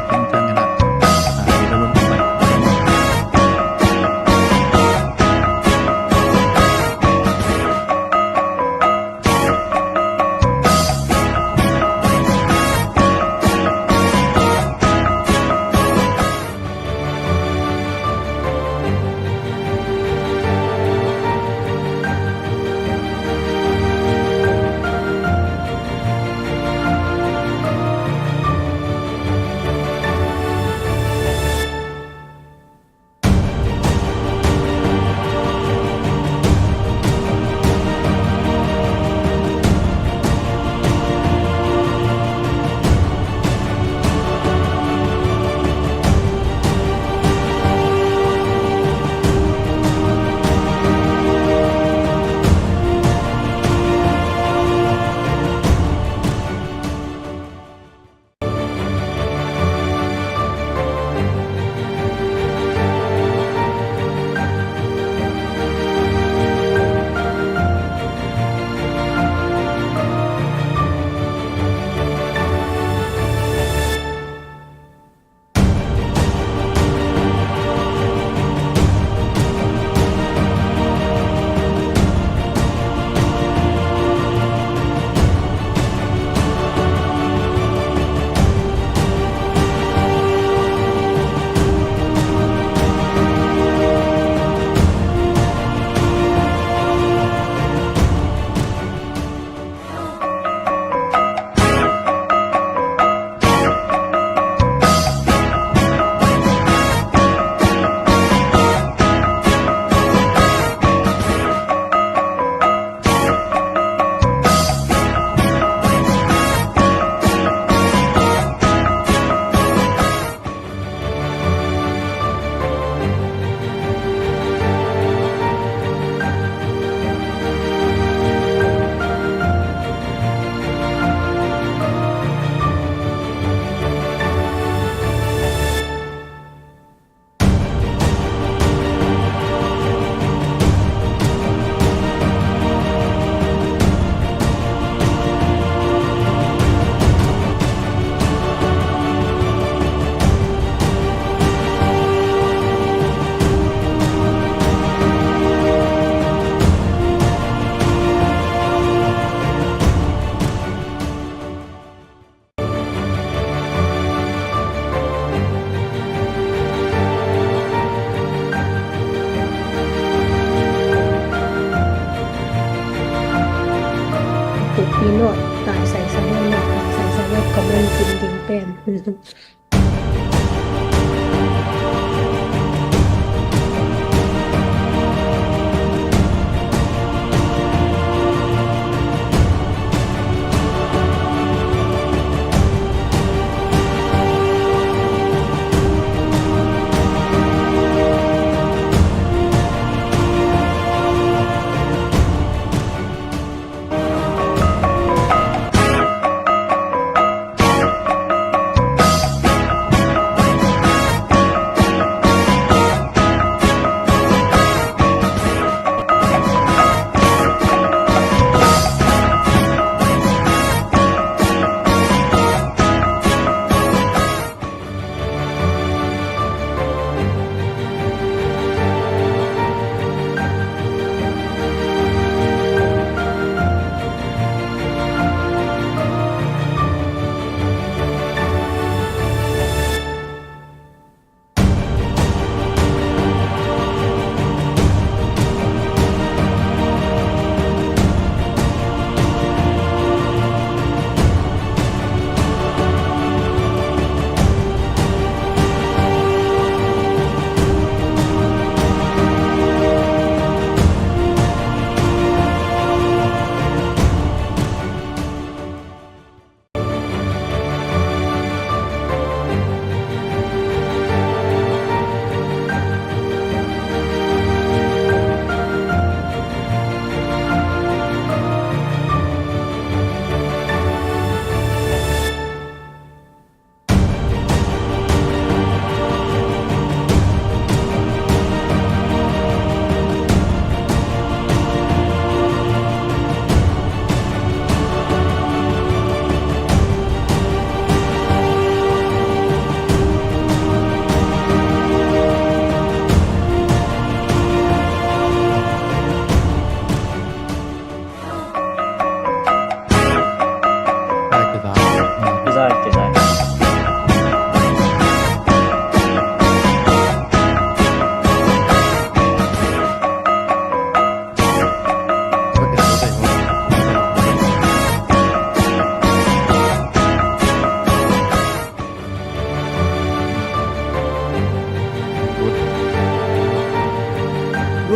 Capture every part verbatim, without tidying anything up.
Ken ciangin ah, ah, video bang pai.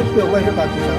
Peuh mai ka kisa.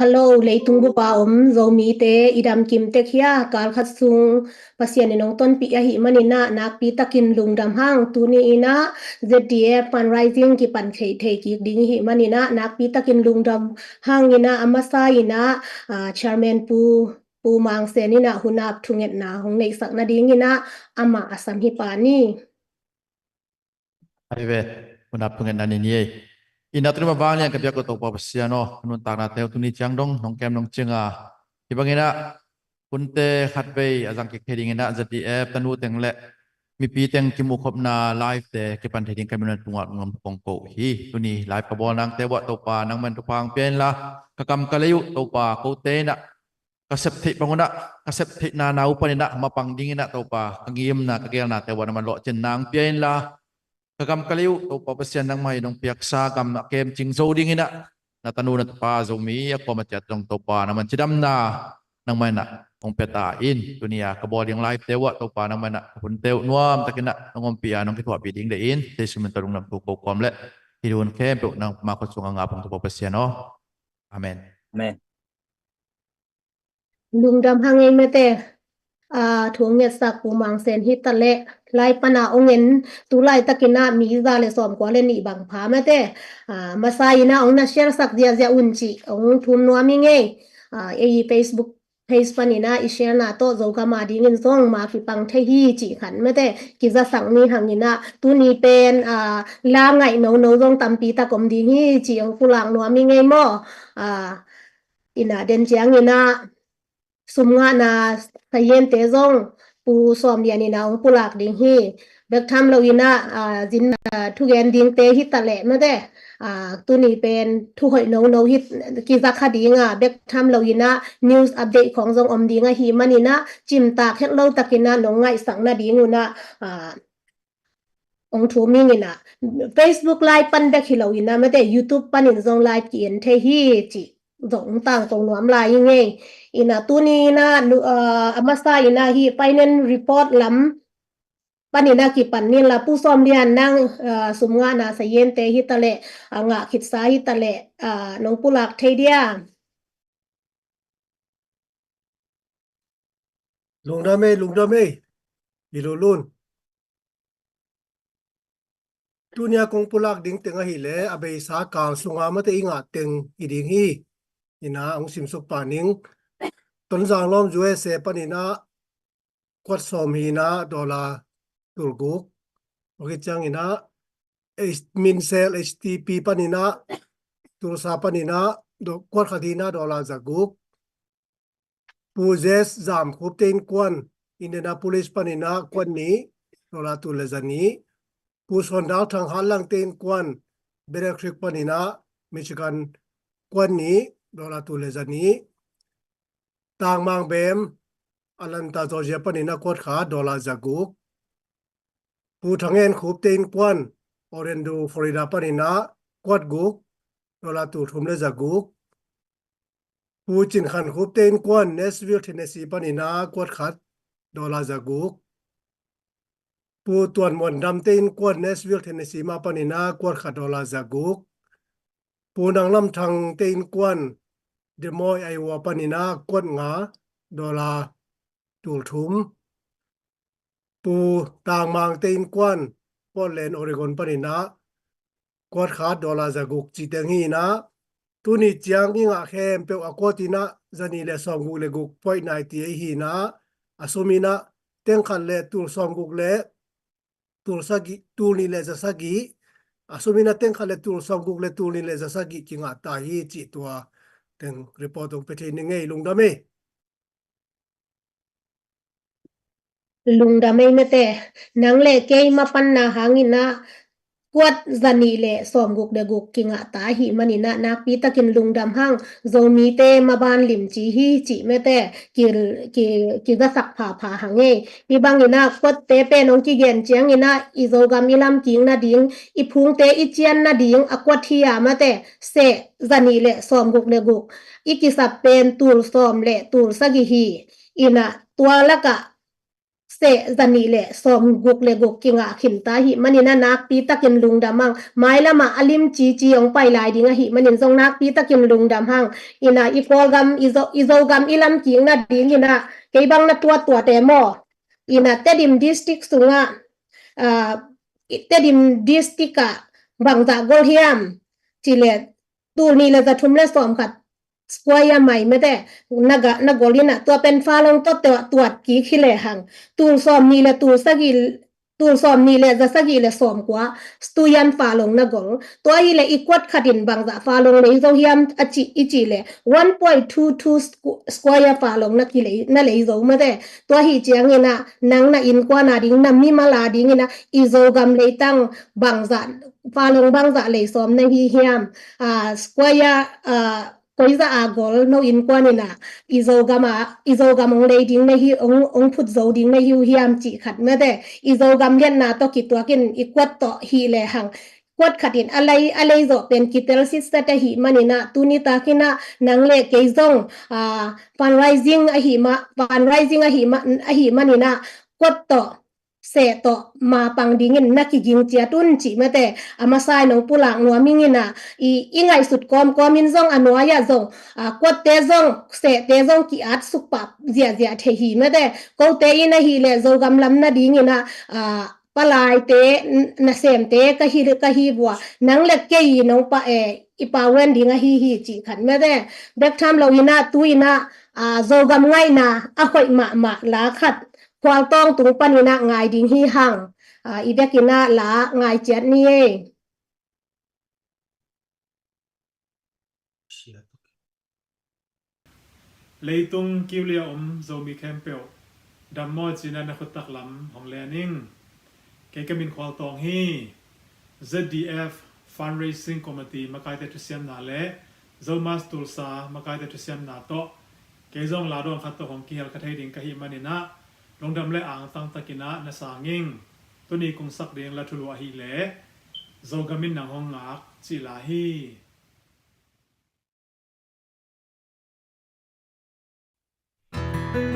Hello, leitung bupa om Zomite, i dam kim tek hia? Kal khat sung Pasian in hong tonpih ahih manin ah nakpi takin lungdam hang. Tuni in ah Z D F fundraising kipan thei thei kik ding ahih manin ah nakpi takin lungdam hang in ah, a masa in ah, ah, Chairman Pu, Pu Mang Sen in ah hun ap thungetna hong neihsak nading in ah amah a sam hi pah ni. Ai ve, hun ap thungetna ni ni ei. Ina tuni mah vanglian ka biak uh Topa Pasian aw, nuntaknate uh tuni ciang dong nong kem nong cing a, hih bangin ah hunte khatvei a zang kik thei dingin ah Z D F tanu teng le mipi teng kimuhkhopna live te kipan thei ding ka min tungah lungdam kong ko hi. Tuni live ka bawl nangte uah Topa nangman thupha hong pia inla, ka kam ka lei uh Topa kote in ah ka sep theih bang un ah, ka sep theihna na uh panin ah mapang dingin ah Topa, ka ngimna ka geelnate uah nangman lawhcinna hong pia inla, ka kam ka lei uh Topa Pasian nangmah in hong piaksa gam a kemcing zo dingin ah, na tanu na tapa Zomi a kuamah ciat zong Topa nangman cidamna nangmah in ah hong pia ta in. Tuni a ka bawl ding live te uah Topa nangmah in ah hunte uh nuam takin ah nong ompih a nong kithuahpih ding deih in, Jesu min tawh lungdam thu ko kawm le hih hun khempeuh nangma khut sungah ngap ung Topa Pasian aw. Amen. Amen. Lungdam hang ei mate. A, thu hong ngetsak Pu Mang Sen hi ta leh, lai pana hong en, tu laitakin ah mi za le sawmkua le nih bang pha mate. A, masa in ah hong na share sak ziahziah un cih hong thum nuam ing ei. A, ei Facebook page panin ah i share na tawh Zogam a dingin zong ma kipang thei hi cih khat mate. Kizasak ni hang in ah tuni pen, a, la ngaih nono zong tampi tak om ding hi cih hong pulak nuam ing ei maw. A, ina den ciangin ah sum ngahna sayiante zong Pu Sawm Lian in ah hong pulak ding hi. Bek tham lo in ah, a, zin, a, thugen dingte hi ta leh mate. A, tuni pen thu hoih nono hi kizak kha ding a, bek tham lo in ah news update khawng zong om ding ahih manin ah cimtak het lo takin ah nong ngaihsak nading un ah, a, hong thum ing in ah, Facebook live pan bek hi lo in ah mate, YouTube panin zong live ki-en thei hi cih zong tangko nuam lai i ngei. Ina tuni ina nu, ah, a masa ina hi finance report lam panina kipan nin la Pu Sawm Lian nang, ah, sum ngahna sayente hi ta leh, ah, ngah khitsa hi ta leh, ah, nong pulak thei dia. Lungdam ei, lungdam ei. Hi lulun. Tunia kong pulak ding teng ahih leh a beisa kal sunga mate i ngah teng hi ding hi. Ina hong simsuk pah ning. Tonzang lawm U S A paninah kuat sawm hi inah dollar tul guk. Bang hi cianginah H-, Minsel H T P paninah Tulsa paninah do-, kuat khat hi inah dollar za guk. Pu Zes Zam Khup te innkuan Indianapolis paninah kuat nih, dollar tul le za nih. Pu Sawn Dal Thang Hat Lang te innkuan Battle Creek paninah Michigan kuat nih, dollar tul le za nih. Tang Mang Bem Atlanta Georgia paninah kuat khat, dollar za guk. Pu Thang En Khup te innkuan Orlando Florida paninah kuat guk, dollar tul thum le za guk. Pu Cin Khan Khup te innkuan Nashville Tennessee paninah kuat khat, dollar za guk. Pu Tuan Muan Dam te innkuan Nashville Tennessee mah paninah kuat khat, dollar za guk. Pu Nang Lam Thang te innkuan Des Moines Iowa paninah kuat nga, dollar tul thum. Pu Tang Mang te innkuan Portland Oregon paninah kuat khat, dollar za guk ci teng hi inah. Tuni ciang i ngah khempeuh a kuat inah za nih le sawm guk le guk point nine ti ei hi inah. A sum inah teng khat le tul sawm guk le tul sagih, tul nih le za sagih. A sum inah teng khat le tul sawm guk le tul nih le za sagih kingah ta hi cih tua teng report hong pia thei ning ei, lungdam ei. Lungdam ei mate, nang le kei mapanna hanginah kuat za nih le sawm guk le guk kingah ta ahih maninah nakpi takin lungdam hang. Zomite maban limci hi cih mate ki, ki, kizasak phapha hang ei. Hih banginah kuatte pen hong kigen cianginah i Zogam i lamkik nading, i phungte i cian nading a kuat hi a mate, seh za nih le sawm guk le guk i kisap pen tul sawm le tul sagih hi. Inah tua lakah seh za nih le sawm guk le guk kingah khin ta ahih maninah nakpi takin lungdam hang. Mailamah a limcici hong pai lai ding ahih manin zong nakpi takin lungdam hang. Inah i Kawlgam, i Zo, i Zogam i lamkik nadinginah kei bang na tuattuat e maw? Inah Tedim District sungah, ah, Tedim District ah bangzah gol hiam cih leh tul nih le za thum le sawm khat square mai mate, na ga, na gol inah tua pen Falong tawh tuat kik hi lehang tul sawm nih le tul sagih, tul sawm nih le za sagih le sawm kua student Falong na gol. Tua hi leh i kuat khat in bangzah Falong lei zo hiam a cih, i cih leh one point two two squ-, square Falong na kilei, na lei zo mate. Tua hi cianginah nang na innkuan a ding, na mimal a dinginah i Zogam leitang bangzah, Falong bangzah lei sawm na hi hiam? Ah, square, ah, koiza a gol no innkuan inah i Zogam a, i Zogam hong lei ding na hi, hong, hong phut zo ding na hi uh hiam cih khat mate. I Zogam liatna tawh kituakin i kuat tawh hi lehang kuat khat in a lei, a lei zawh pen kitel sitset ahih maninah tuni takinah nang le kei zong, ah, fundraising ahih ma, fundraising ahih ma, ahih maninah kuat tawh seh tawh mapang dingin na kiging ciat un cih mate. A masa in hong pulak nuam ing inah i, i ngaihsut kawmkawm in zong a nuai-ah zong, ah, kuatte zong sehte zong ki-at suk pah ziahziah thei hi mate. Kote in ahih leh Zogam lam nadinginah, ah, palaite, n-, nasemte ka hi, ka hi vua. Nang le kei in hong pah e, i pau en ding ahi hi cih khat mate. Bek tham loinah tu inah, ah, Zogam ngaihna a hoih mahmah la khat Khualtawng tung paninah ngai ding hi hang. Ah, i bekinah la ngai ciat ni ei. Leitung kiulia om Zomi khempeuh, dam maw cinah na khuttak lam hong len ing. Kei ka min Khualtawng hi. Z D F Fundraising Committee makaite thusiamna le Zomas Tulsa makaite thusiamna tawh kei zong la dawng khat tawh hong kihel kha thei ding ka hih maninah lungdam le angtang takinah na sang ing. Tuni kong sak ding la thulu ahih leh Zogam in nang hong ngak cih la hi. Namdangte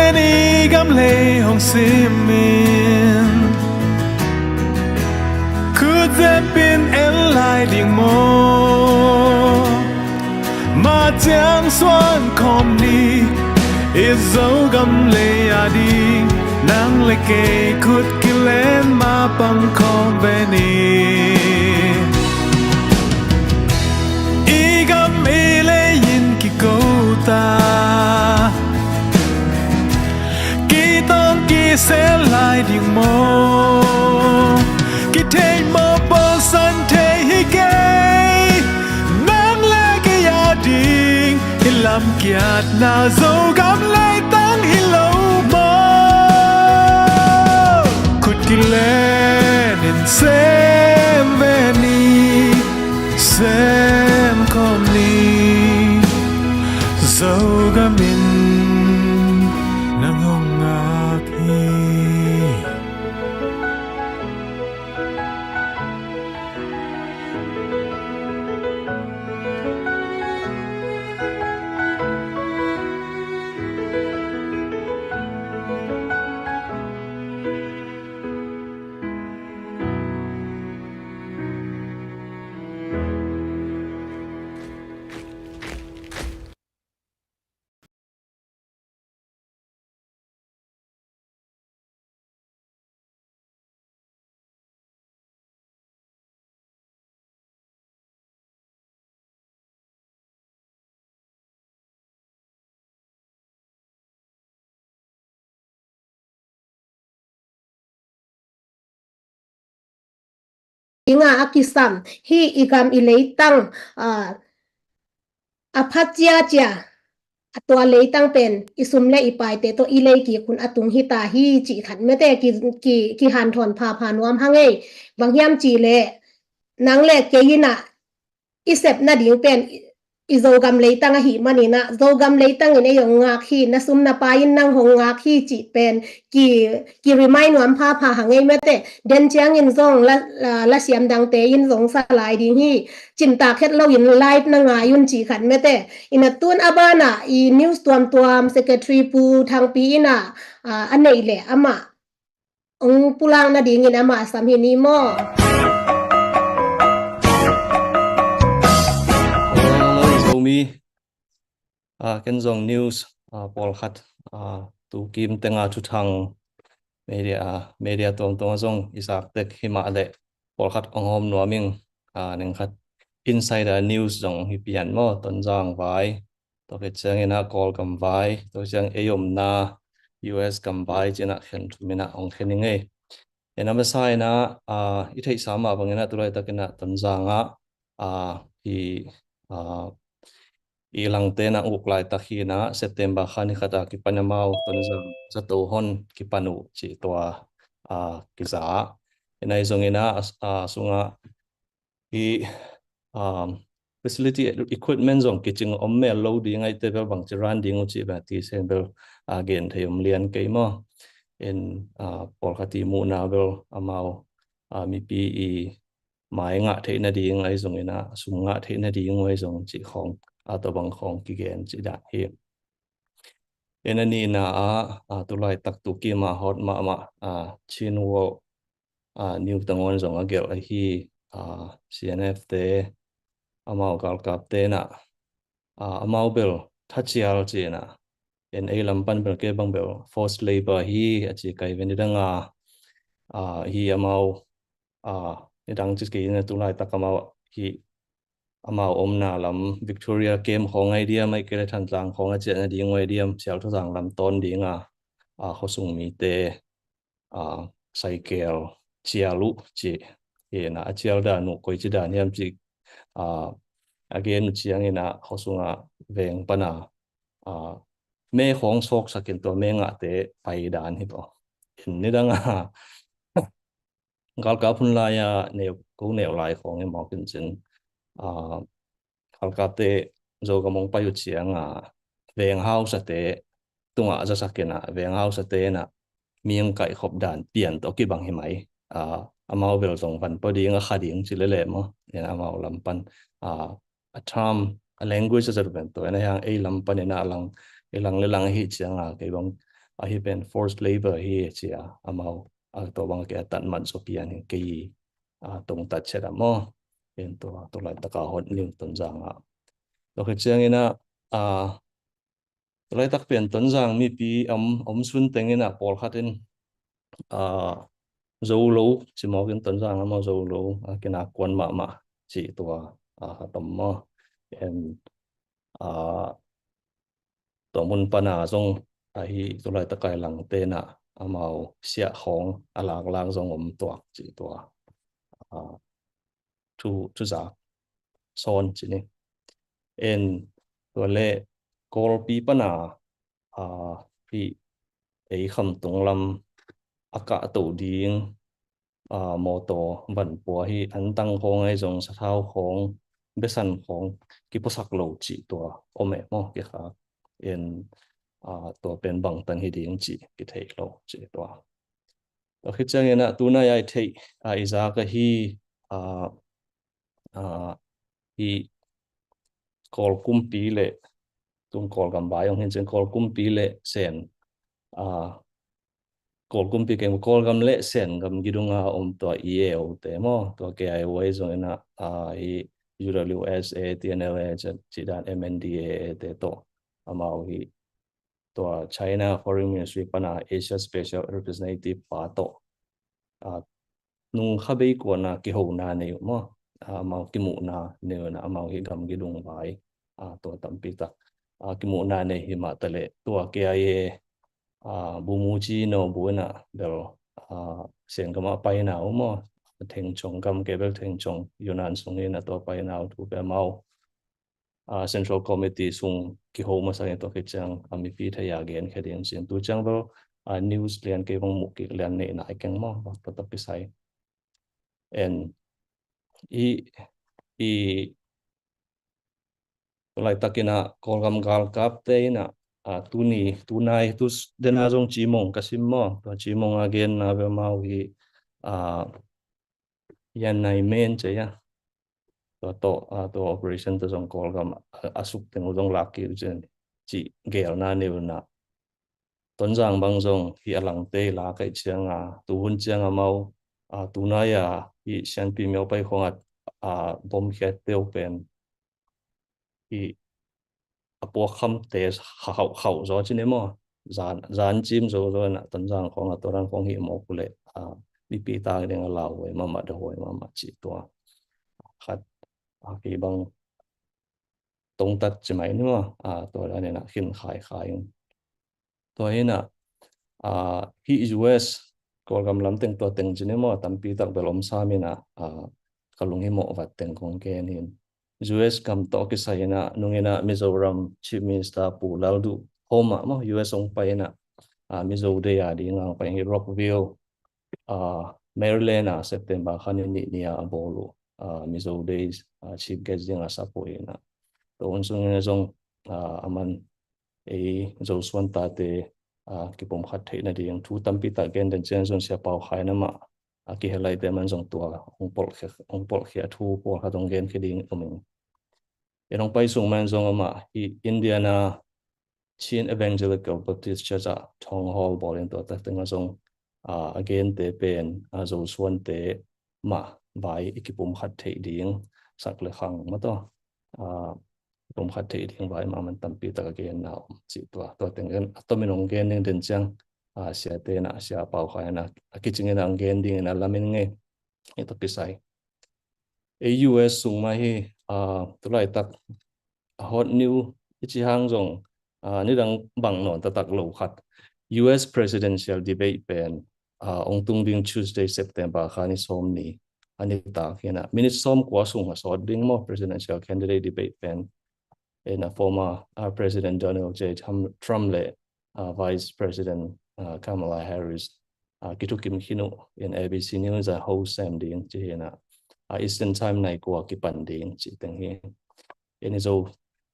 in i gam lei hong simin, khutzepin en lai ding maw? Mah ciang suan khawm ni, i Zogam lei a ding nang le kei khut kilen ma pang khawm ve ni. I gam i lei in kiko ta, kitawng kisel lai ding maw? Kithei maw, pawlsan thei hi kei, nang le kei a ding i lamkiatna Zogam leitang hi lo maw? Khut kilen in sem ve ni, sem khawm ni, Zogam in nang hong ngak hi. Inga a kisam hi i gam i leitang, ah, a phat ciacia, a tua leitang pen i sum le i paite tawh i lei kik hun a tung hi ta hi cih khat mete ki, ki, kihanthawn phapha nuam hang ei. Bang hiam cih leh nang le kei in ah i sep nading pen i, i Zogam leitang ahih manin ah, Zogam leitang in ei hong ngak hi, na sum na pai in nang hong ngak hi cih pen ki, ki remind nuam phapha hang ei mete. Den ciangin zong la, la, lasiam dangte in zong sa lai ding hi. Cimtak het loin live na ngai un cih khat mete. Ina tun a banah i news tuamtuam Secretary Pu Thangpi in ah, ah, a neih leh amah hong pulak nadingin amah sam hi ni maw? Oi, Zomi. Ah, ken zong news, ah, pawlkhat, ah, tukim tenga thuthang media, ah, media tuamtuam ah zong i zak tek hi mah leh pawlkhat hong hawm nuam ing, ah, neng khat Insider News zong hi pian maw, Tonzang vai, tua khit ciangin ah Kawlgam vai, tua ciang ei omna U S gam vai ci-in ah khen thum in ah hong khen ing ei. Ina masa in ah, ah, i theihsa mah bangin ah tulaitak in ah Tonzang ah, ah, hi, ah, i langte in ah uk laitak hi in ah September kha ni khat a kipan amau Tonzang zato hon kipan uh cih tua, ah, kiza. Ina i zong in ah, ah, sungah i, um, facility, equipment zong kicing om mel lo ding ahih teh bel bangci ran ding uh cih bel ti sen bel, ah, gen thei om lian kei maw. In, ah, pawlkhat i muhna bel amau, ah, mipi i mai ngah theih nading ahi zongin ah, sum ngah theih nading uh ahi zong cih khawng, ah, tua bang khawng kigen cih dan hi. Ina nihna ah, ah, tulaitak tukim a hot mahmah, ah, Chin World, ah, New Tangon zong a gelh ahi, ah, C N F te, amau galkapte in ah, ah, amau bel thacial ci-in ah, en ei lam pan bel kei bang bel forced labor hi a ci kai ve ni dang a, ah, hi amau, ah, ni dang ci kei in ah tulaitak amau hi amau omna lam Victoria camp khawng ahi diam, ahih kei leh Thantlang khawng a ciah nading uh ahi diam, Sialthawzang lam tawn ding a, ah, khuasung mite, ah, cycle cial uh cih hi in ah, a cial dan uh koici dan hiam cih, ah, a gen uh ciangin ah khuasung ah veng pan a, ah, me khawng sawksak in tua me ngahte pai dan hi tawh. In ni dang a galkap hun lai-a neu, ko neu lai khawng i mawk in cin, a, galkapte Zogam hong pai uh cianga veng hausate tungah zasak inah veng hausate inah mi hong kaihkhop dan pian tawh kibang hi mai. A, amau bel zong van pua ding a kha ding ci lele maw. Inah amau lam pan, a, a term, a language a zat pen tua inah hiang ei lam pan inah lang, ei lang le lang ahi cianga kei bang ahi pen forced labor hi cia amau a tua bang kei a tat mat zaw pian hi kei, a, tungtat ciat a maw. Pen tua, tua laitaka hot news Tonzang ah. Tua khit ciangin ah, a, tua laitak pen Tonzang mipi om, om sun tengin ah pawlkhat in, a, zo lo, ci mawk in Tonzang ah maw zo lo, a, kinak kuan mahmah ci tua, a, a tom maw. En, a, tua mun pana zong ahi tua laitaka i langte inah amau siah khawng a laklak zong om tuak ci tua, a, thu, thu zak sawn ci ni. En tua le Kawlpi pana, a, hih ei Khamtung lam a kahto ding, a, mawtaw van pua hi an tang khawng ahi zong sathau khawng, besan khawng kipuasak lo cih tua om e maw kikhak. En, a, tua pen bangtan hi ding cih kithei lo cih tua. Tua khit ciangin ah tunai a i theih, a, i zak ahi, a, a, i Kawl kumpi le tun Kawlgam vai hong hin ciang Kawl kumpi le Sen, a, Kawl kumpi keng Kawlgam le Sen gam gidunga om tua E A O te maw, tua K I O a zong inah, a, i U W S A, T N L A, ci, ci dan M N D A A te tawh amau hi tua China Foreign Ministry pana Asia Special Representative pa tawh, a, nung kha bei kuana kihona nei uh maw, a, amau kimuhna nei uh na amau hi gam gidung vai, a, tua tampi tak, a, kimuhna nei hi mah taleh tua K I A, a, bu mu ci no bu inah bel, a, Sen gam a paina uh maw, Thengchong gam ke bel Thengchong Yunnan sung inah tua paina uh thu pe amau, a, Central Committee sung kiho masa in tua khit ciang a mipi thei a gen khe ding sin tu ciang bel, a, news lian kei bang muh kik lian nei nai keng maw, bang tua tua kisai. En i, i tua laitakin ah Kawlgam galkapte inah, a, tuni, tunai tu dena zong Cimong ka sim maw, tua Cimong a genna bel amau hi, a, Yan Nai Men ci a. Tua tawh, a, tua operation tawh zong Kawlgam a, a suk teng uh zong lak kik uh cin cih gelna nei uh na. Tonzang bang zong hi a langte i lak ahih cianga tuhun ciang amau, a, tunai a hi Sianpi Myo Pai khong a, a, bomkhiatte uh pen hi a puak khamte khauh, khauh zaw ci ni maw. Zan, zan cim zo zo na Tonzang khong a tua dan khong hi mawk uh leh, a, mipi tak ding a lauhuai mahmah, dahuai mahmah cih tua khat, a, kei bang tongtat ci mai ni maw, a, tua dan inah khin khaikhai in. Tua inah, a, hih U S Kawlgam lam teng tua teng ci ni maw, tampi tak bel om sam inah, a, ka lung hi mawh vat teng kong gen hin. U S gam tawh kisai inah nung inah Mizoram Chief Minister Pu Lalduhoma maw U S hong pai inah, a, Mizo Day a ding a hong pai hi Rockville, a, Maryland a September kha ni nih ni a a bawl uh, a, Mizo Day, a, chief guest ding a sap uh inah. Tua hun sung inah zong, a, aman ei Zosuan tate, a, kipumkhat theih nading thu tampi tak gen den ciang zong Sia Pau Khai na mah, a, kihelaite man zong tua hong polhkhia, hong polhkhia thu pawlkhat hong gen khe ding om in. Ei hong pai sung man zong amah hi Indiana Chin Evangelical Baptist Church ah thong hall bawl in tua tak tengah zong, a, a gente pen, a, Zosuante mah vai i kipumkhat theih ding sak le khang mah tawh, a, pumkhat theih ding vai mah man tampi tak a genna om cih tua. Tua teng gen, a tomin hong gen ding den ciang, a, siate na, Sia Pau Khai na, a kicing in a hong gen ding in a lamin ngei. Hi tua kisai. Ei U S sung mah hi, a, tulaitak a hot news i ci hang zong, a, nidang bang nawn taktak lo khat. U S presidential debate pen, a, hong tung ding Tuesday, September kha ni sawm ni a nitak hi na. Minute sawm kua sung a sawt ding maw presidential candidate debate pen. Ei na former, a, President Donald J Trump, Trump le, a, Vice President, a, Kamala Harris a, kithukim khin uh in A B C News a host sem ding ci hi na, a, Eastern Time nai kua kipan ding ci teng hi. In i Zo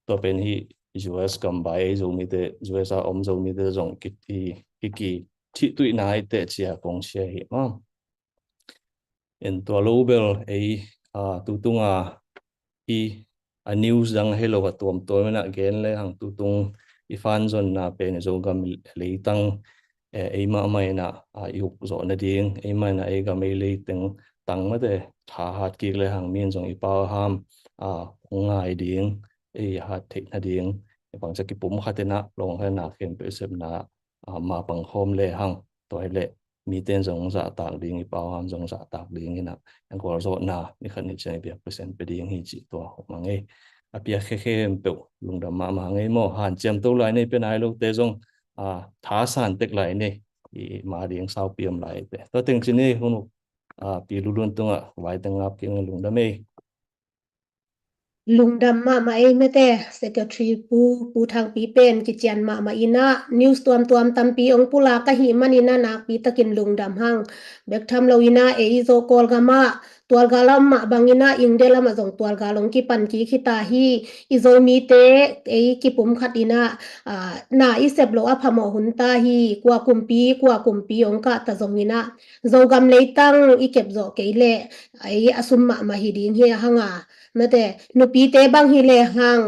tua pen hi U S gambai ei Zomite, U S a om Zomite zong ki, i, i ki thih tuih nai te cia kong cia hi ma. In tua lo bel ei, a, tutunga i a news dang hei lo a tuamtuam in a gen le hang tutung i fan zonna pen i Zogam leitang, eh, ei mahmah in a, a, i uk zawh nading, ei mah in a ei gam ei leiteng tang mate tha hat kik le hang min zong i pau ham, a, hong ngai ding, ei hat theih nading, ei bangca kipum khat in a, long khat in a khempeuh sepna, a, ma pang khawm le hang, tua hi le mite in zong zahtak ding, i pau ham zong zahtak ding in a, a gualzawhna ni khat ni ciang i biak Pasian pia ding hi cih tua hong mang ei. A piak khe khempeuh lungdam mahmah ngei maw, hanciam to lai nei pia nai lote zong, a, thasan tek lai nei, i ma ding saupi om lai te. Tua teng ci ni hun uh, a, Pi Lulun tungah vaiteng ngap kik lungdam ei. Lungdam mahmah ei mate, Secretary Pu, Pu Thangpi pen kician mahmah in a, news tuamtuam tampi ong pulak ahih manin a nakpi takin lungdam hang. Bek tham lo in a ei Zo Kawlgam ah tualgal a om mah bangin a India lam ah zong tualgal ong kipan kik hi ta hi. I Zomite ei kipum khat in a, a, na i sep loh a phamawh hun ta hi. Kua kumpi, kua kumpi ong kah ta zongin a Zogam leitang i kep zawh kei leh ei a sum mahmah hi ding hi a hang a. Mate, nupite bang hi le hang,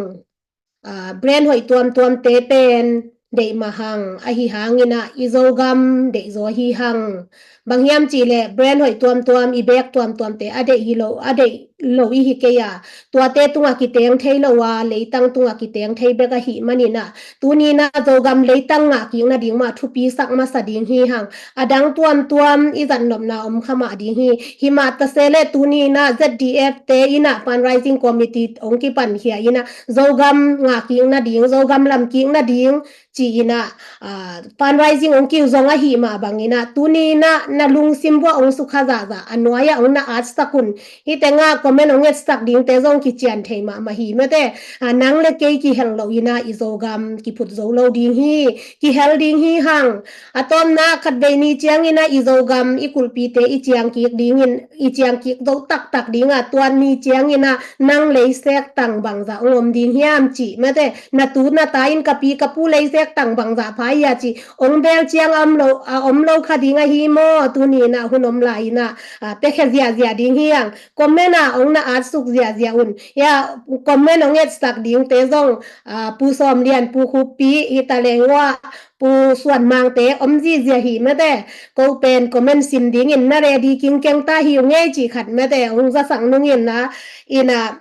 a, brand hoih tuamtuamte pen deih mah hang, ahi hangin a i Zogam deih zaw hi hang. Bang hiam cih leh brand hoih tuamtuam, i bag tuamtuamte a deih hi lo, a deih lo i hi kei a, tuate tungah kiteng thei lo a, leitang tungah kiteng thei bek ahih manin a, tuni in a Zogam leitang ngah kik nading mah thupi sak masa ding hi hang. A dang tuamtuam i zat nopna om kha mah ding hi. Hi mah ta se leh tuni in a Z D F te in a fundraising committee ong kipan khia in a Zogam ngah kik nading, Zogam lam kik nading ci in a, a, fundraising ong kiu zong ahih mah bangin a tuni in a na lungsim buah ong sukha zahzah, a nuai ah ong na atsak un. Hih teng ah comment ong etsak dingte zong kician thei mahmah hi mate. A, nang le kei kihel lo in a i Zogam kiphut zo lo ding hi, kihel ding hi hang. A tawpna khatvei ni ciangin a i Zogam i kulhpite i ciang kik dingin, i ciang kik zo taktak ding a, tua ni ciangin a nang leisek tang bangzah ong om ding hiam cih mate, na tu na ta in ka pi ka pu leisek tang bangzah pha hi a cih ong bel ciang a om lo, a om lo kha ding ahi maw? Tuni in a hun om lai in a, a, piakhia ziahziah ding hi hang. Comment ah ong na atsuk ziahziah un. Ya, comment ong etsak dingte zong, a, Pu Sawm Lian, Pu Khup Pi, hi ta leng uah Pu Suan Mangte om zizia hi mate. Ko pen comment sim dingin na ready kingkeng ta hi ung ei cih khat mate ong zasak nungin a, in a,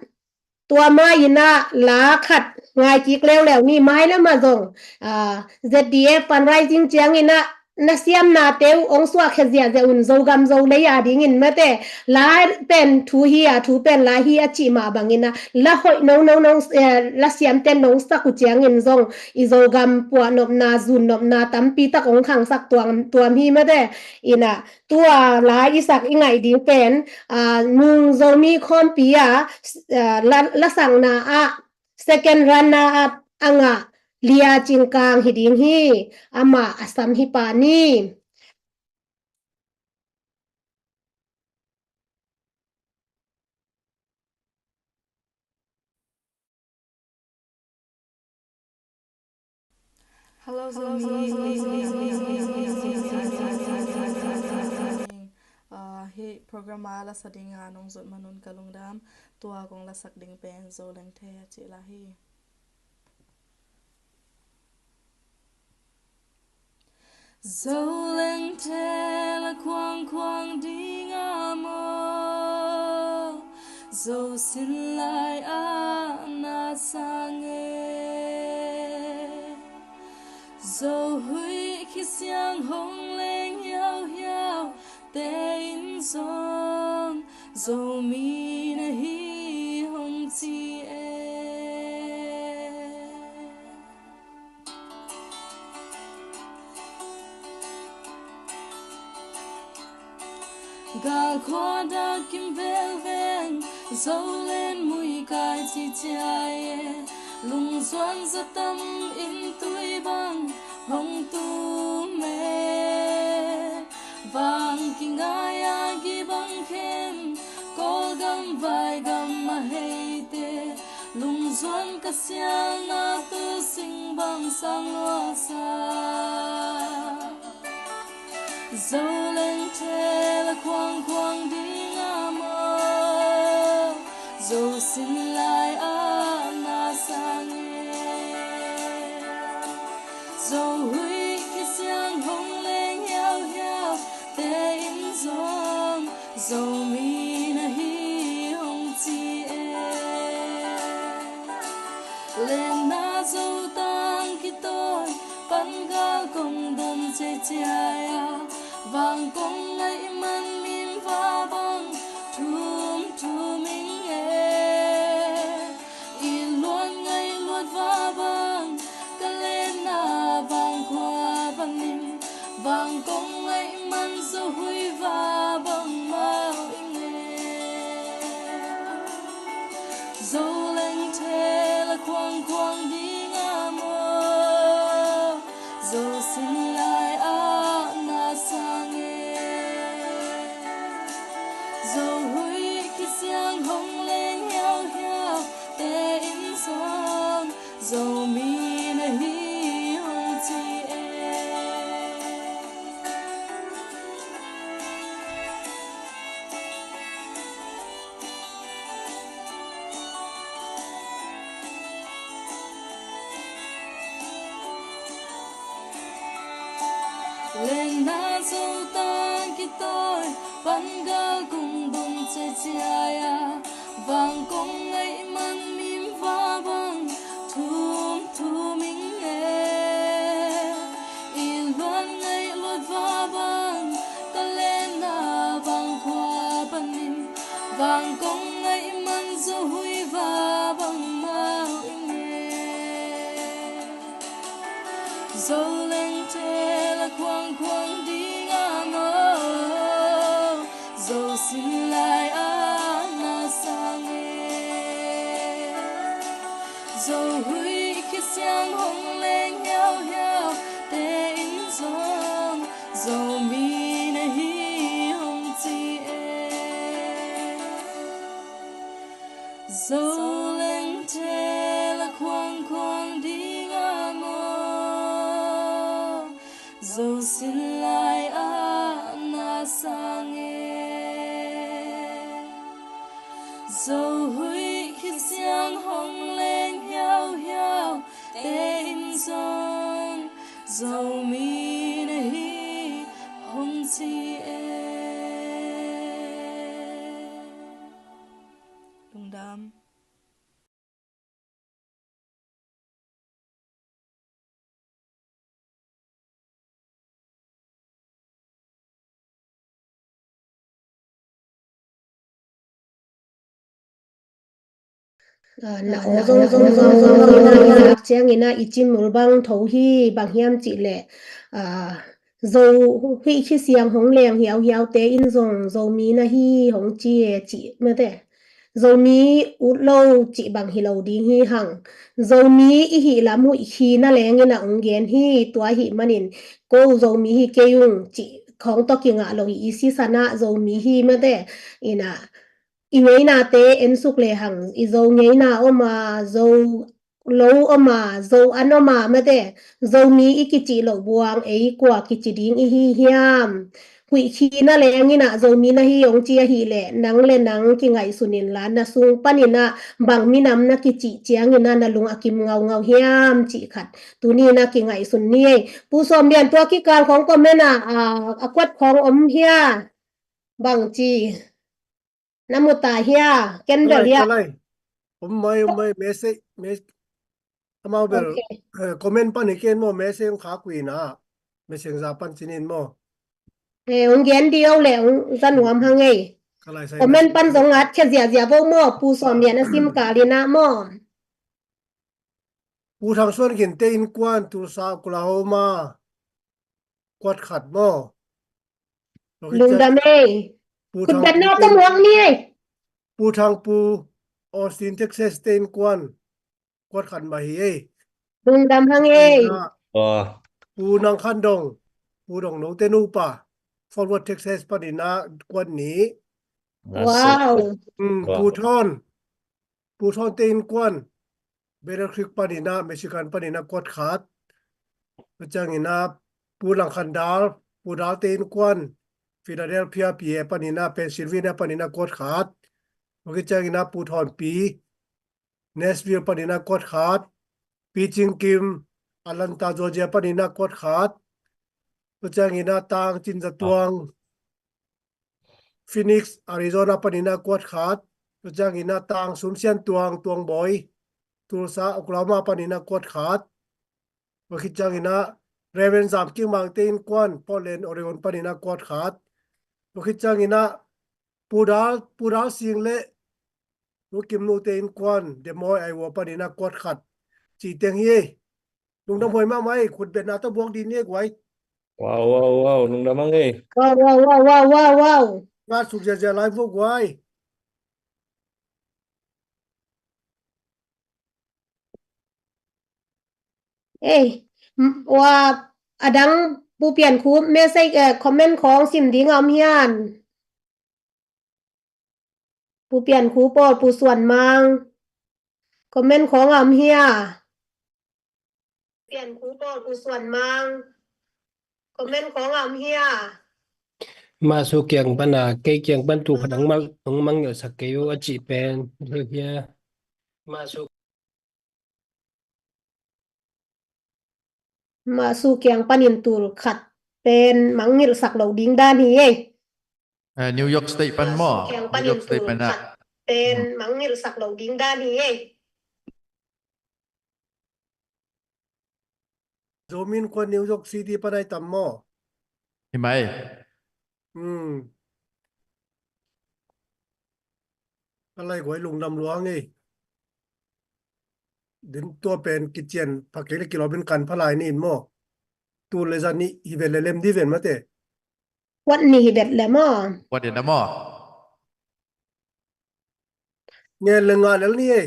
tua ma in a la khat ngai kik leuleu ni, mai lam ah zong, a, Z D F fundraising ciangin a na siamnate uh ong suakkhia ziahziah un, Zogam Zo lei a dingin mate. La pen thu hi a, thu pen la hi a cih mah bangin a la hoih no no no, eh, la siamte nong sak uh ciangin zong i Zogam puah nopna, zun nopna tampi tak ong khangsak tuam, tuam hi mate. In a, tua la i sak i ngaih ding pen, a, Nung Zomi Khawmpi a, a, la, lasakna ah second runner up a ngah Lia Cing Kang hi ding hi, amah Assam hi pah ni. Hello, Zomi. Ah, hih program a la sa ding a nong zot man un ka lungdam. Tua kong la sak ding pen Zo Lengthe a cih la hi. Zo Lengthe la khuangkhuang ding a maw, Zo sin lai a na sang e. Zo huih khi siang hong leng hiauhiau te in zong Zomi na hi hong ci e. Gal khua dak kim velveng Zolen muikai cicia e. Lungzuan zatam in tui bang hong tum e. Zuan ka sialna tu sing bang sang lua sa. Zo leng thel a khuang khuang ding a maw? Zo sin lai ah na sang e. Zo huih kisiang hong leng hiauhiau te in zong Zomi na hi hong ci e. Lenna Zotang kitawi pan gal kong dom ciaiciai a, vang kong ngaih man mim va bang thum thum ing e. I luan ngaih luat va bang ka lenna vang khua panin, vang kong ngaih man Zo huih va bang mau ing e. Zo leng thel a khuang khuang ding a maw? Zo sin lai ah na sang e. Zo huih kisiang hong leng hiauhiau te in zong Zomi na hi hong ci e. Lenna Zotang kitawi pan gal kong dom ciaiciai a, vang kong ngaih man mim va bang thum thum ing e. I luan ngaih luat va bang ka lenna vang khua panin, vang kong ngaih man Zo huih va bang mau ing e. Zo leng thel a khuang khuang ding a maw? Zo sin lai ah na sang e. Zo huih kisiang hong leng hiauhiau te in zong Zomi na hi hong ci e. Zo leng thel a khuang khuang ding a maw? Zo sin lai ah na sang e. Zo huih kisiang hong leng hiauhiau te in zong Zomi na hi hong ci e. Lungdam. Ah, na aw zong zong zong zong zong zong ciangin ah i cimul bang tho hi, bang hiam cih leh, ah, Zo huih kisiang hong leng hiauhiau te in zong Zomi na hi hong ci e cih mate. Zomi ut lo cih bang hi lo ding hi hang. Zomi i hih lam huih khi na lengin ah hong gen hi, tua hih manin ko Zomi hi kei ung cih khawng tawh kingah lo hi, i sisan ah Zomi hi mate. Ina i ngeinate en suk lehang, i Zo ngeina om a, Zo lo om a, Zo an om a mate, Zomi i kicih loh buang ei kua kici ding i hi hiam? Huih khi na lengin ah Zomi na hi hong ci ahih leh, nang le nang kingaihsun inla, na sung panin ah bang minam na kicih ciangin ah na lung a kim ngaungau hiam cih khat tuni na kingaihsun ni ei. Pu Sawm Lian, tua kikal khawng comment ah, ah, a kuat khawng om hia? Bang ci? Na mu ta hia? Ken bel hia? Ka lai, ka lai. Om mai, om mai, message, mes-, amau bel, okay. Eh, comment pan hi ken maw, message hong khak uh ina. Messenger pan cinin maw. Eh, hong gen di o le, hong za nuam hang ei. Ka lai sai. Comment pan zong at khia ziazia vo maw, Pu Sawm Lian a sim kal ina maw. Pu Thang Suan Khin te innkuan Tulsa, Oklahoma. Kuat khat maw. Lungdam ei. Pu Thang Pu, Pu Thang Pu Austin, Texas te innkuan. Kuat khat mah hi ei. Lungdam hang ei. Pu Nang Khan Dong, Pu Dong No te nupa, Fort Worth, Texas panin ah kuat ni. Wow. Mm, Pu Thon, Pu Thon te innkuan, Battle Creek panin ah, Michigan panin ah kuat khat. Tua ciangin ah Pu Lang Khan Dal, Pu Dal te innkuan, Philadelphia, P A panin ah, Pennsylvania panin ah kuat khat. Tua khit ciangin ah Pu Thawn Pi, Nashville panin ah kuat khat. Pi Cing Kim, Atlanta, Georgia panin ah kuat khat. Tua ciangin ah Tang Cin Za Tuang, Phoenix, Arizona panin ah kuat khat. Tua ciangin ah Tang Sum Sian Tuang, Tuang Bawi, Tulsa, Oklahoma panin ah kuat khat. Tua khit ciangin ah Reverend Zam King Mang te innkuan, Portland, Oregon panin ah kuat khat. Tua khit ciangin ah Pu Dal, Pu Dal Sing le Pu Kim Nu te innkuan, Des Moines, Iowa panin ah kuat khat. Ci teng hi ei. Lungdam huai mahmah ei, khut betna tawh buak dih ni ei guai. Wow, wow, wow, lungdam ang ei. Wow, wow, wow, wow, wow, wow. Ngah suk ziahziah lai vua guai. Ei, m-, wa, a dang Pu Pian Khup message, eh, comment khawng sim ding a om hiam? Pu Pian Khup aw, Pu Suan Mang, comment khawng a om hia? Pian Khup aw, Pu Suan Mang, comment khawng a om hia? Masu kiang pan a, kei kiang pan tu khat ang mang, ang mangngilh sak kei uh a cih pen, hia? Masu Masu kiang panin tul khat pen mangngilh sak lo ding dan hi ei. Eh, New York State pan maw? Masu kiang panin tul khat pen mangngilh sak lo ding dan hi ei. Zomi Innkuan New York City pan ai tam maw? Hi mai. Hmm. Ka lai guai lungdam lua ngei. Din tua pen kician pha kei le kilawm in kan pha lai ni in maw? Tul le za nih hi vet le lem di ven mate. Kuat nih hi vet le maw? Kuat nih le maw? Ngen le ngah lel ni ei.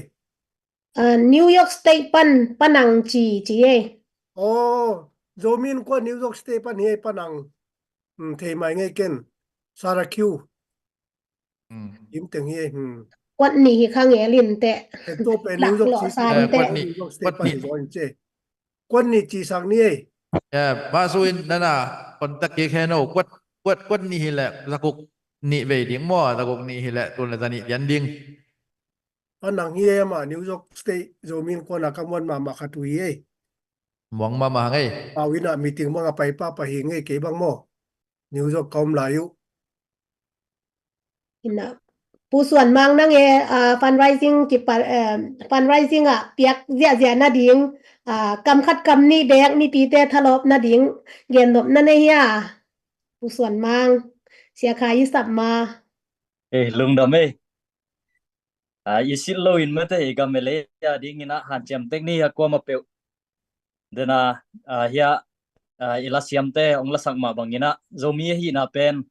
Ah, New York State pan, pan ang ci, ci ei. Oh, Zomi Innkuan New York State pan hi ei pan ang. Hmm, thei mai ngei ken. Syracuse. Hmm. Im teng hi ei. Hmm. Kuat nih hi kha ngel in teh. Tua pen New York City. Eh, kuat nih, New York State pan hi zaw in ci ei. Kuat nih ci sak ni ei. Ya, Masu in nana contact kik hen o. Kuat, kuat, kuat nih hi leh zakuk nih vei ding maw, zakuk nih hi leh tul le za nih pian ding. Pan ang hi ei amah New York State Zomi Innkuan a ka muan mahmah khat uh hi ei. Muang mahmah hang ei. Pau in ah meeting bang a pai pahpah hi ngei kei bang maw. New York ka om lai uh. Ina, Pu Suan Mang nang e, ah, fundraising kipa, eh, fundraising ah piak ziahziah nading, ah, kam khat kam nih bek mipite thalawp nading gen nop na nei hia? Pu Suan Mang, Sia Khai i sap ma. Eh, lungdam ei. Ah, i sit lo in mate i gam i lei a dingin ah hanciam tek ni a kuamah peuh. Dena, ah, hia, ah, i lasiamte hong lasak mah bangin ah Zomi ahihna pen,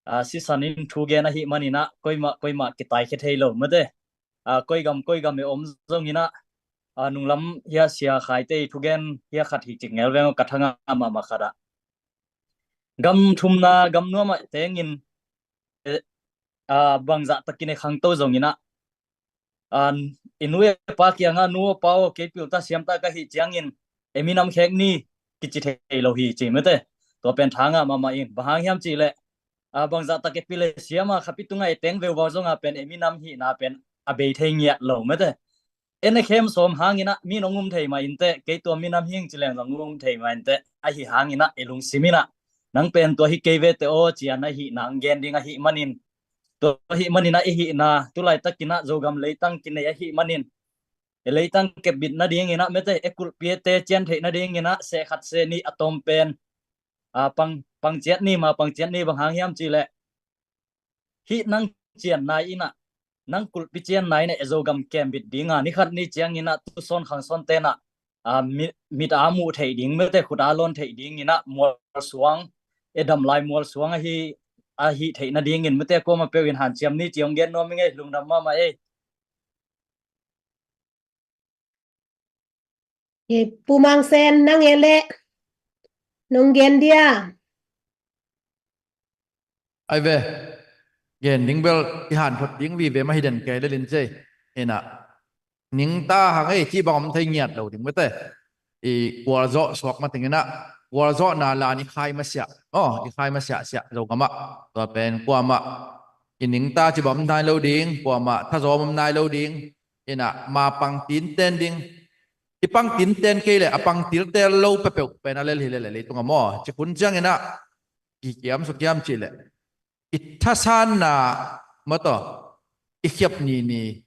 ah, sisan in thugen ahih manin ah koimah, koimah kitaikhia thei lo mate. Ah, koi gam, koi gam i om zongin ah, ah, nunglam hia Sia Khaite i thugen hia khat hi cik ngel veng ka thangah mahmah khat ah. Gam thumna, gam nuamah tengin, eh, ah, bangzah takin e khangto zongin ah, ah, i nu e pa kiangah nu aw pa aw kei pilta siamta ka hih ciangin e minam khek ni kici thei lo hi ci mate. Tua pen thangah mahmah in bang hang hiam cih leh, ah, bangzah tak e pil e siam a khapi tungah e teng veuvau zongah pen e minam hihna pen a bei thei ngiat lo mate. En a khem sawm hangin ah mi nong um thei mah inteh, kei tua minam hing ci leng zong um thei mah inteh, ahi hangin ah i lungsim in ah nang pen tua hi kei vete aw ci-a na hihna hong gen ding ahih manin, tua ahih manin ah i hihna tulaitakin ah Zogam leitang kinei ahih manin, i leitang kepbit nadingin ah mete, e kulhpi ete cian theih nadingin ah seh khat seh nih a tawm pen, a, pang, pang ciat ni ma, pang ciat ni bang hang hiam cih leh hih nang cian nai in ah, nang kulhpi cian nai in ah e Zogam kembit ding a, ni khat ni ciangin ah tusawn khangsawn ten ah, a, mit, mit a muh theih ding mete, khut a lawn theih dingin ah mualsuang, e dam lai mualsuang ahi, ahi theih nadingin mete kuamah peuh in hanciam ni ci hong gen nuam ing ei, lungdam mahmah ei. E, Pu Mang Sen, nang e leh nong gen dia? Ai ve, gen ding bel i hanthot ding vive mah hi den kei lel in cei. Ina, ningta hang ei cih bang om thei ngiat lo ding mate. I gualzawh suak matingin ah gualzawhna lan i khai masiah, aw, i khai masiah siah Zogamah. Tua pen kuamah i ningta cih bang om nai lo ding, kuamah thazawm om nai lo ding. Inah ma pang tinten ding. I pang tinten kei le a pang tiltel lo peuhpeuh pen a lel hi le le leitung a maw, ci khun cianginah kikiam sukiam cih le i thasanna mataw, i khiap nini,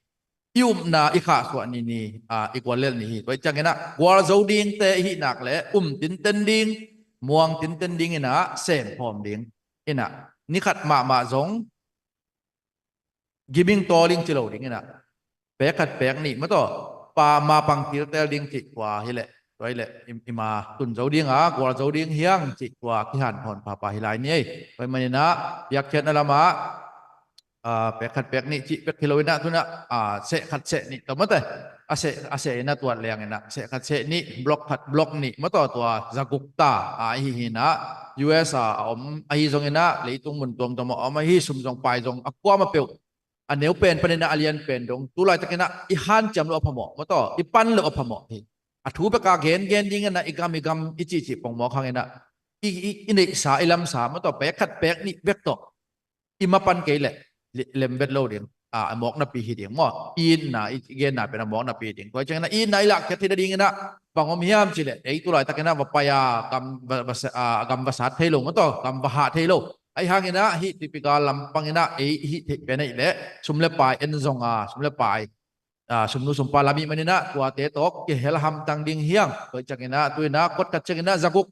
i upna i khahsuah nini, a, i guallelh ni hi. Tua i cianginah gualzo dingte i hihnak le um tinten ding, muang tinten ding inah semphawm ding. Inah ni khat mahmah zong giming tawl ding ci lo ding inah pek khat pek nih mataw, pa ma pang tiltel ding cih tua hi leh, tua hi leh i, i ma tun zo ding a gualzo ding hiang cih tua kihanthawn phapha hi lai ni ei. Tua hi maninah piakkhiatna lamah, a, pek khat pek nih cih pek hi lo inah tunah, a, seh khat seh nih tawh mate, a seh, a seh inah tuat liang inah seh khat seh nih, block khat block nih mataw, tua zaguk ta a, ahi hinah U S a, a om ahi zonginah leitung mun tuamtuam a om ahi, sum zong pai zong a kuama peuh, a neu pen paninah a lian pen dong tu laitakinah i hanciam lo a phamawh mataw, i pan lo a phamawh hi. A thu beka gengen dinginah i gam i gam i cihcih pongmawk hanginah i, i, i neihsa i lamsa mataw pek khat pek nih bek tawh i mapan kei leh lemvet lo ding, a, a mawknapi hi ding maw? I itna, i genna pen a mawknapi hi ding. Tua i cianginah i itna i lahkhiat theih nadinginah bang om hiam cih leh ei tu laitakinah va pai a gam va, va, a, gam va sat thei lo mataw, gam va hah thei lo. Ahi hanginah hih tipika lampanginah ei hih theih pen ahih leh sum le pai en zonga, sum le pai, a, sumnu sumpa lam ih maninah tuate tawh kihel hamtang ding hiang. Tua i cianginah tuinah kuat khat cianginah zaguk,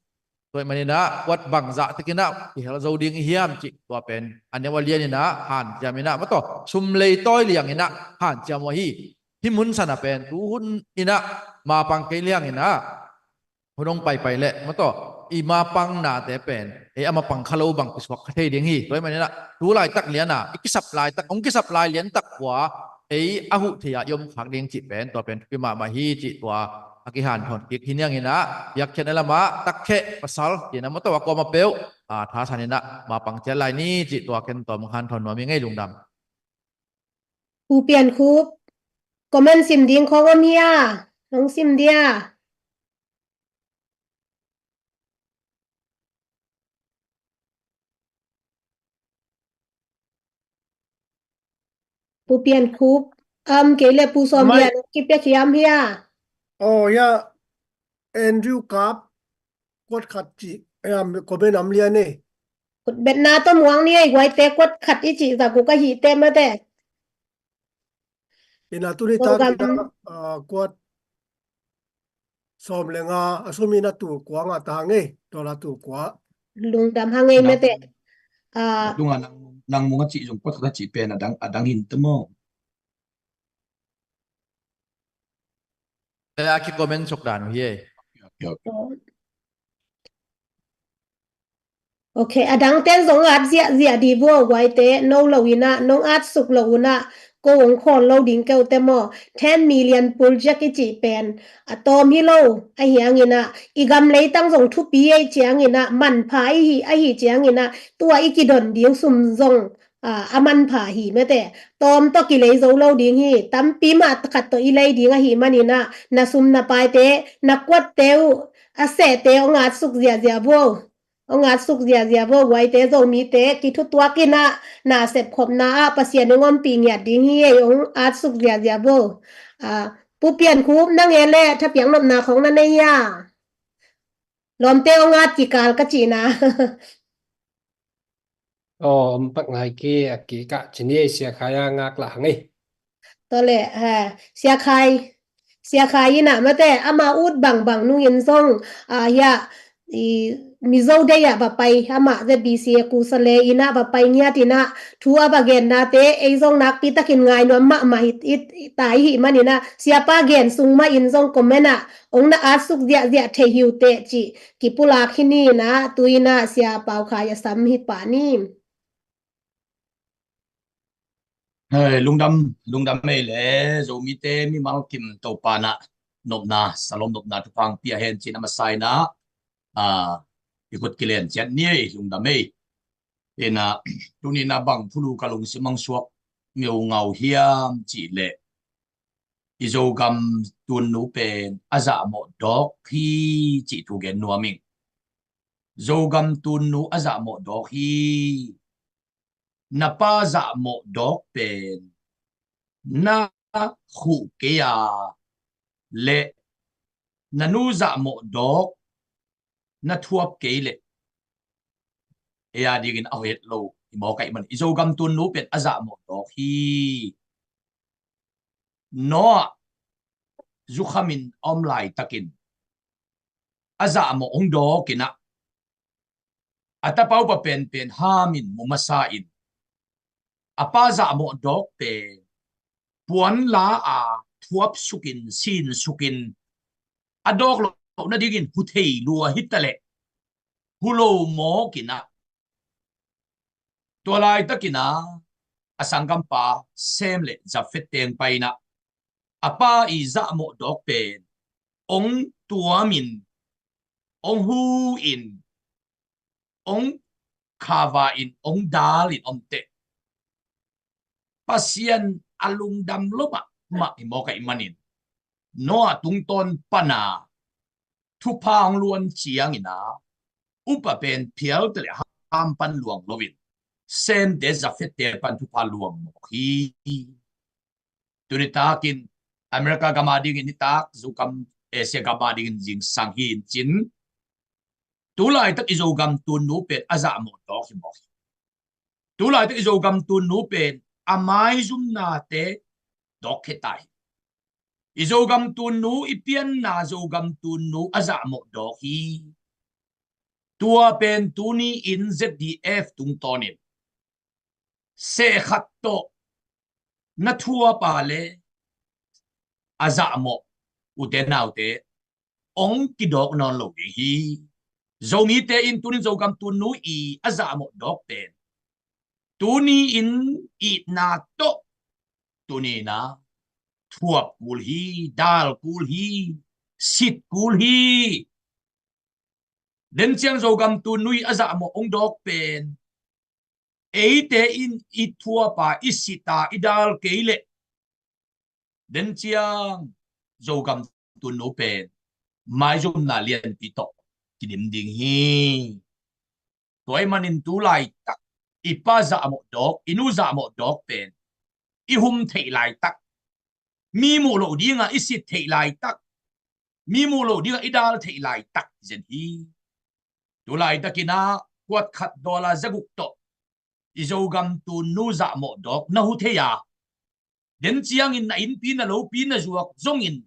tua i maninah kuat bangzah tikinah kihel zo ding i hiam cih tua pen a neu a lianinah hanciaminah mataw sum lei tawi lianginah hanciam uh ahi. Hih mun sana pen tuhun inah ma pang kei lianginah hun hong paipai leh mataw i ma pang nate pen ei a ma pang kha lo bang kisuak kha thei ding hi. Tua hi maninah tu laitak liana i kisap laitak, hong kisap lai liantak kua ei a huh thei a i om khak ding cih pen tua pen thupi mahmah hi cih tua a kihanthawn kik hi nianginah piakkhiatna lamah takkheh pasal kina mataw a kuama peuh, a, thasaninah ma pang ciat lai ni cih tua ken tua mong hanthawn nuam hi ngei. Lungdam. Pu Pian Khup, comment sim ding khawng om hia? Nong sim dia? Pu Pian Khup, am kei le Pu Sawm Mai. Lian, kipia khiam hia? Oh, ya, Andrew Kap, kuat khat ci, em, comment am lian e. Kut betna tawh muang ni ei guaite kuat khat i ci zaguk ahi te mate. Ina tuni tak ina, ah, kuat sawm le nga a sum ina tul kua nga ta hang ei, dollar tul kua. Lungdam hang ei mate. Ah, tunga nang, nang mung a ci zong kuat khat a ci pen a dang, a dang hin te maw. Te a ki comment suk dan uh hi ei. Ok, ok. Ok, a dangten zong at ziahziah di vua guaite, no lo inah, nong at suk lo unah, ko ong khawl lo ding keu te maw? Ten million project i cih pen a tawm hi lo, ahi hanginah i gam leitang zong thupi ei cianginah, manpha i hi, ahi cianginah tua i kidon ding sum zong, a, a manpha hi mate. Tawm tawh kilei zo lo ding hi, tampi mah khat tawh i lei ding ahi maninah na sum na paite, na kuatte uh, a sehte ong at suk ziahziah vua. Ong at suk ziahziah vua guaite, Zomite kithutuak inah na sepkhopna ah Pasian ong ompih ngiat ding hi ei, ong at suk ziahziah vua. Ah, Pu Pian Khup, nang e le thapiak nopna khawng na nei a? Lawmte ong at kikal ka cihna. Aw, om pak ngai ki a kikah ci ni ei, Sia Khai a ngak lah hang ei. Tawle, ha, Sia Khai, Sia Khai inah mate, ama ut bangbang nungin zong, a, hia, i, Mizo dei ah va pai, ama Z B C a kusa le inah va pai ngiat inah, thu a va gennate, ei zong nakpi takin ngai nuam mahmah hi, hi, hi ta i hih maninah, Siapa gen sung mah in zong comment ah, ong na at suk ziahziah thei hi uh teh cih kipulak hi ni inah, tu inah Sia Pau Khai a sam hi pah ni. Hei, lungdam, lungdam ei le, Zomite mimal kim Topa nah nopna, salom nopna thupha ong pia hen cih na masa inah, a, i khut kilen ciat ni ei, lungdam ei. Inah, tuni inah bang thulu ka lungsim ong suak ngeungau hiam cih leh, I Zogam tunnu pen a zahmawh dawk hi cih thu gen nuam ing. Zogam tunnu a zahmawh dawk hi. Na pa zahmawh dawk pen na khuh kei a le na nu zahmawh dawk na thuap kei le ei a dingin a hoihet lo. I mawk ahih man i Zogam tunnu pen a zahmawh dawk hi. Noah zukhamin a om laitakin a zahmawh hong dawk inah a tapa upa penpen Ham in mu masa in a pa zahmawh dawk pen puan la a thuap sukin sin sukin a dawk loh nadingin hu thei lua hi taleh hu lo mawk inah tua laitakin ah a sanggampa Sem le Jafet teng pai inah a pa i zahmawh dawk pen ong tuamin ong hu in ong khava in ong dal in om teh Pasian a lungdam lo mahmah i mawk ahih manin Noah tungtawn pana thupha hong luan ciangin ah upa pen phialte le Ham pan luang loin Sem te Jafet te pan thupha luang mawk hi. Tuni takin America gam a dingin nitak Zogam Asia gam a dingin zingsang hi in cin tu laitak i Zogam tunnu pen a zahmawh dawk hi mawk hi. Tu laitak i Zogam tunnu pen a maizumnate dawk khia ta hi. I Zogam tunnu i pianna Zogam tunnu a zahmawh dawk hi. Tua pen tuni in Z D F tungtawnin sehkhat tawh na thuap a le a zahmawh ute naute ong kidawk nawn lo ding hi. Zomite in tunin Zogam tunnu i a zahmawh dawk pen tuni in itna tawh tuninah thuap kul hi, dal kul hi, sit kul hi. Den ciang Zogam tunnu i a zahmawh ong dawk pen eite in i thuap a i sit a i dal kei leh den ciang Zogam tunnu pen maizumna lianpi tawh kidim ding hi. Tua ahih manin tu laitak i pa zahmawh dawk i nu zahmawh dawk pen i hum theih laitak mi muh loh dinga i sit theih laitak mi muh loh dinga i dal theih laitak zen hi. Tu laitakin ah kuat khat dollar zaguk tawh i Zogam tunnu zahmawh dawk na hu thei a den ciangin na innpi na lopi na zuak zongin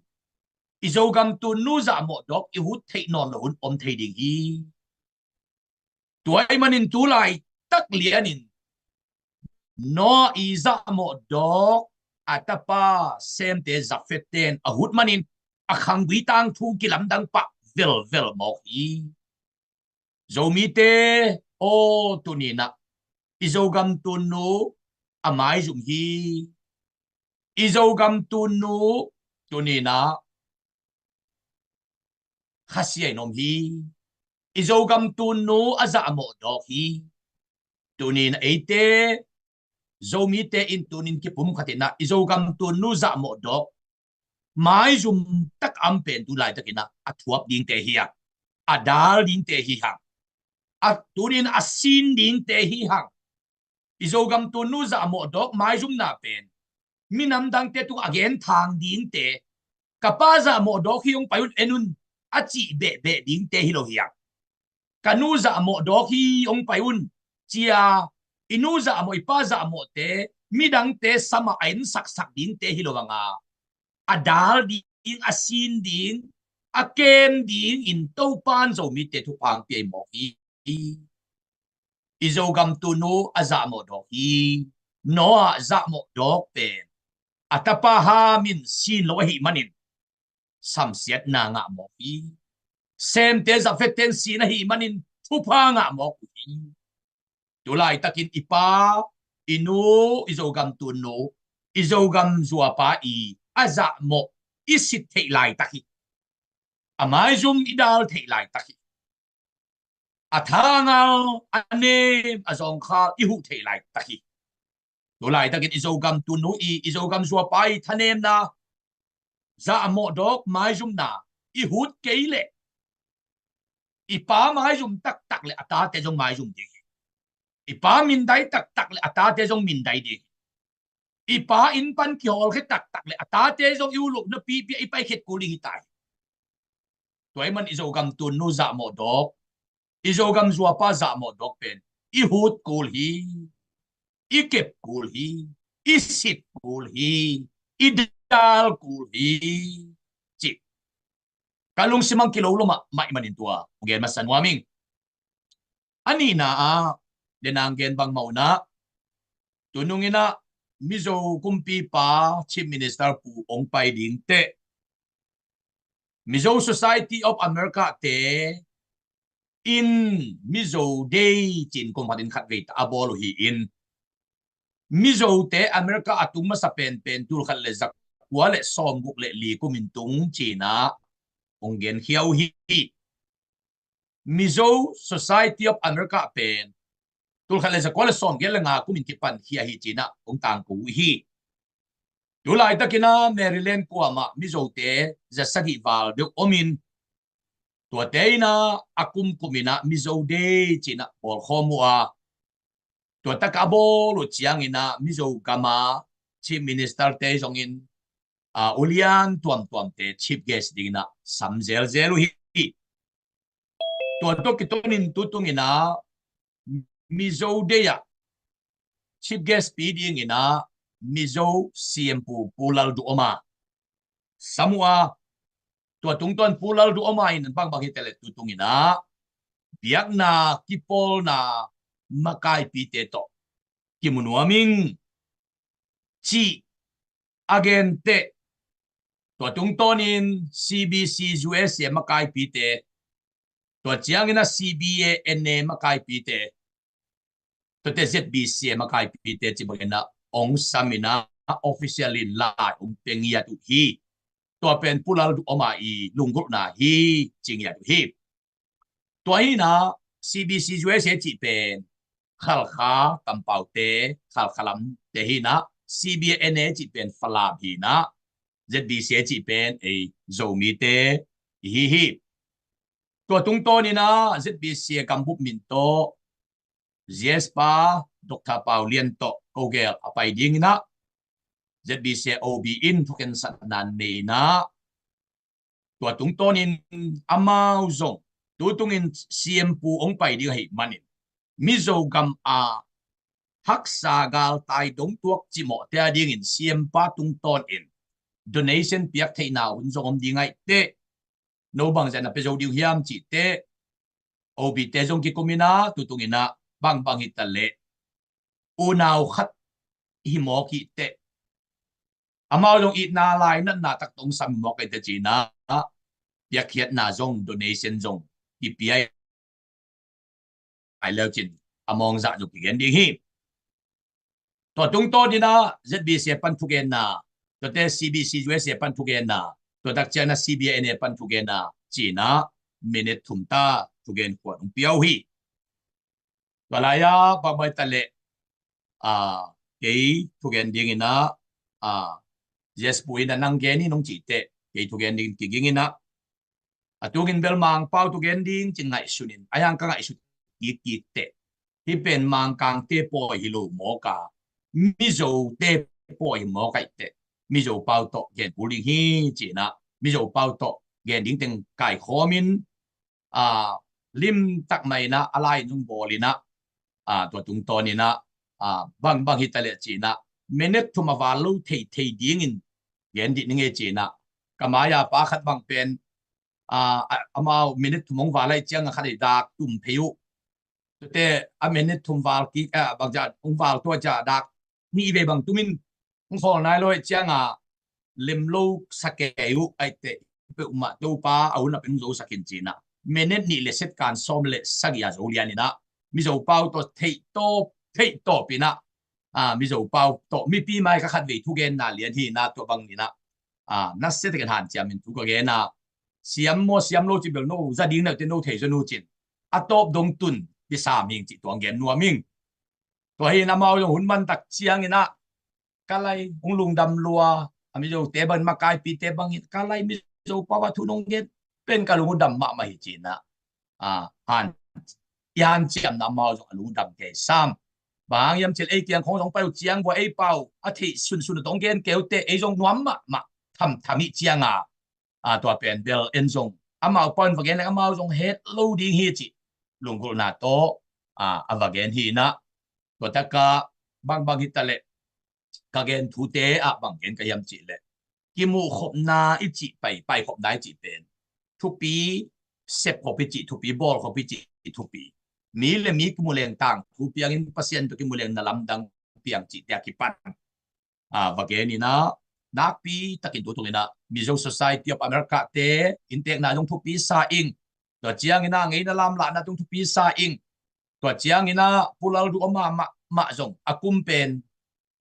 i Zogam tunnu zahmawh dawk i hut theih nawn lo hun om thei ding hi. Tua ahih manin tu laitak lianin Noah i zahmawh dawk a tapa Sem te Jafet ten a hut manin a khanggui tangthu kilamdang pah velvel mawk hi. Zomite aw tuninah i Zogam tunnu a maizum hi. I Zogam tunnu tuninah khasia in om hi. I Zogam tunnu a zahmawh dawk hi. Tuninah eite Zomite in tunin kipum khatinah i Zogam tunnu zahmawh dawk maizum tak am pen tu laitakinah a thuap dingte hi hang a dal dingte hi hang a tunin a sin dingte hi hang. I Zogam tunnu zahmawh dawk maizumna pen minam dangte tung a genthang dingte ka pa zahmawh dawk hi hong pai un en un a cih behbeh dingte hi lo hi hang. Ka nu zahmawh dawk hi hong pai un cia i nu zahmawh i pa zahmawhte midangte samah a ensaksak dingte hi lo hanga a dal ding a sin ding a kem dingin Topan Zomite thupha hong pia hi mawk hi. I Zogam tunnu a zahmawh dawk hi. Noah zahmawh dawk pen a tapa Ham in sin lo ahih manin samsiatna ngah mawk hi. Sem te Jafet ten sin ahih manin thupha ngah mawk uh hi. Tu laitakin i pa i nu i Zogam tunnu i Zogam zuapa i a zahmawh i sit theih laitak hi. A maizum i dal theih laitak hi. A thangal a nem a zawngkhal i huh theih laitak hi. Tu laitakin i Zogam tunnu i i Zogam zuapa i thanemna zahmawh dawk maizumna i hut kei leh i pa maizum taktak le a tate zong maizum ding hi. I pa mindai taktak le a tate zong mindai ding hi. I pa inn pan kihawlkhia taktak le a tate zong i uluk na pipia i paikhiat kul ding hi ta hi. Tua ahih man i Zogam tunnu zahmawh dawk, i Zogam zuapa zahmawh dawk pen i hut kul hi, i kep kul hi, i sit kul hi, i dal kul hi. Ci ka lungsim ang kilo lo mah, mah ahih manin tua kong gen masa nuam ing. A nihna ah, le nang gen bang mah un ah, tunung in ah Mizo kumpipa Chief Minister Pu hong pai ding teh Mizo Society of America te in Mizo Day ci-in kum khat in khat vei ta a bawl uh hi in, Mizote America a tung masa penpen tul khat le za kua le sawmguk le li kum in tung ci-in ah hong genkhia uh hi. Mizo Society of America pen tul khat le za kua le sawmgiat le nga kum in kipankhia hi ci-in ah hong tangko uh hi. Tu laitakin ah Maryland kuamah Mizote za sagih val deuh om in, tuate in ah a kumkum in ah Mizo Day ci-in ah bawlkhawm uh a, tua tak a bawl uh ciangin ah Mizo gam a Chief Minister te zongin, a, ulian tuamtuamte chief guest dingin ah sam zelzel uh hi. Tua tawh kitunin tutung in ah Mizo Day ah chief guest pi dingin ah Mizo C M Pu Pu Lalduhoma sam uh a, tua tungtawn Pu Lalduhoma in bangbang hi ta leh tutung in ah biakna kipawlna makaipite tawh kimu nuam ing cih a gen teh, tua tungtawnin C B C U S A makaipite, tua ciangin ah C B A N A makaipite, tuate Z B C A makaipite ci bangin ah hong sam in ah official in lai hong pia ngiat uh hi. Tua pen Pu Lalduhoma i lunggulhna hi ci ngiat uh hi. Tua hi in ah C B C U S A cih pen Khalkha kampaute, Khalkha lamte hi in ah, C B A N A cih pen Falam hi in ah, Z B C A cih pen ei Zomite i hi hi. Tua tungtawn in ah Z B C A gambup min tawh Z S pa Doctor Pau Lian tawh ko gel a pai dingin ah Z B C A O B in thukhensatna nei in ah, tua tungtawnin amau zong tutungin C M Pu hong pai ding ahih manin Mizo gam a haksa galtai dongtuak cimawhte a dingin C M pa tungtawnin donation piak theihna hun zong om ding ahih teh, no bangzah na pia zo ding uh hiam cih teh, O B te zong kikum in ah tutung in ah bangbang hi ta leh unau khat hi mawk hi teh, amau zong itna lainatna tak tawh hong sam hi mawk hi teh ci-in ah piakkhiatna zong, donation zong kipia hi leu cin a mawngzah zong kigen ding hi. Tua tungtawnin ah Z B C A pan thugenna, tuate C B C U S A pan thugenna, tua tak ciangin ah C B A N A pan thugenna ci-in ah minute thum ta thugen khuan hong pia uh hi. Tua lai-ah bangmah hi ta leh, a, kei thugen dingin ah, a, Z S Pu in ah nang gen in hong cih teh kei thugen dingin kiging in ah, a tungin bel Mangpau thugen ding ci-in ngaihsun in, a hiang ka ngaihsut kikkik teh, hih pen Mangkangte pawi hi lo mawk a, Mizote pawi hi mawk ahih teh Mizo pau tawh gen kul ding hi ci-in ah Mizo pau tawh gen ding teng kaikhawm in, a, limtak mah in ah a lai in hong bawl in ah, a, tua tungtawnin ah, a, bangbang hi ta leh ci-in ah minute thum a val lo theithei dingin gen dih ning ei ci-in ah, ka mai-a pa khat bang pen, a, a, amau minute thum hong val ahih ciangin khat ei dak tum phei uh. Tuate a minute thum val kik, a, bangzah hong val tua zah dak nih vei bang tumin hong khawl nai lo ahih ciangin lemlo sa kei uh ahih teh, peuhmah Topa a hun a pen hong zo sak in ci-in ah minute nih le second sawm le sagih a zo lian in ah Mizo pau tawh theih tawp, theih tawp in ah, a, Mizo pau tawh mipi mai-ah ka khatvei thugenna lian hi in ah, tua bang in ah, a, nasia takin hanciam in thu ka gen a, siam maw siam lo ci bel no za ding na uh teh no thei zaw un cin, a tawp dong tun kisam hing cih tua hong gen nuam ing. Tua hi in amau zong hun man tak ciangin ah ka lai hong lungdam lua, a Mizote bangin, makaipite bangin, ka lai Mizo pau a thu nong gen pen ka lungdam mahmah hi ci-in ah, a, han, i hanciamna amau zong a lungdam kei sam. Bang hang hiam cih leh ei kiang khong zong pai uh ciang vua ei pau a theih sunsun uh tawh hong gen kei uh teh ei zong nuam mahmah, thamtham hi ciang a, a, tua pen bel en zong amau pau in va gen leng amau zong het lo ding hi cih lunggulhna tawh, a, a va gen hi in ah, tua tak ah bangbang hi ta leh ka gen thute ah bang gen ka hiam cih leh, kimuhkhopna i cih pai, paikhopna i cih pen thupi, sepkhop i cih thupi, bawlkhop i cih thupi, mi le mi kimu leng tangthu piangin Pasian tawh kimu leng na lamdang piang cihte a kipan, a, va gen in ah, nakpi takin tutung in ah Mizo Society of America te inntekna zong thupi sa ing. Tua ciangin ah ngeina lamlahna tung thupi sa ing. Tua ciangin ah Pu Lalduhoma mahmah zong a kum pen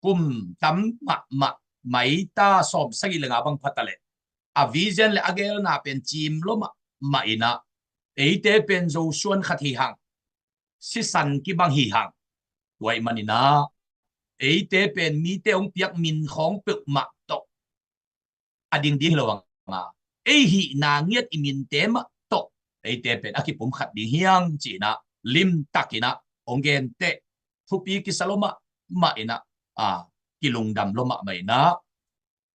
kum tam mahmah, maita sawmsagih le nga bang pha ta leh a vision le a gelna pen cim lua mahmah in ah, eite pen Zo suan khat hi hang, sisan kibang hi hang. Tua ahih manin ah eite pen mite hong piak min khawng peuhmah tawh a ding ding hi lo hang a, ei hihna ngiat i minte mah tawh eite pen a kipum khat ding hi hang ci-in ah limtakin ah hong gen teh thupi kisa lua mahmah in ah, a, kilungdam lua mahmah in ah,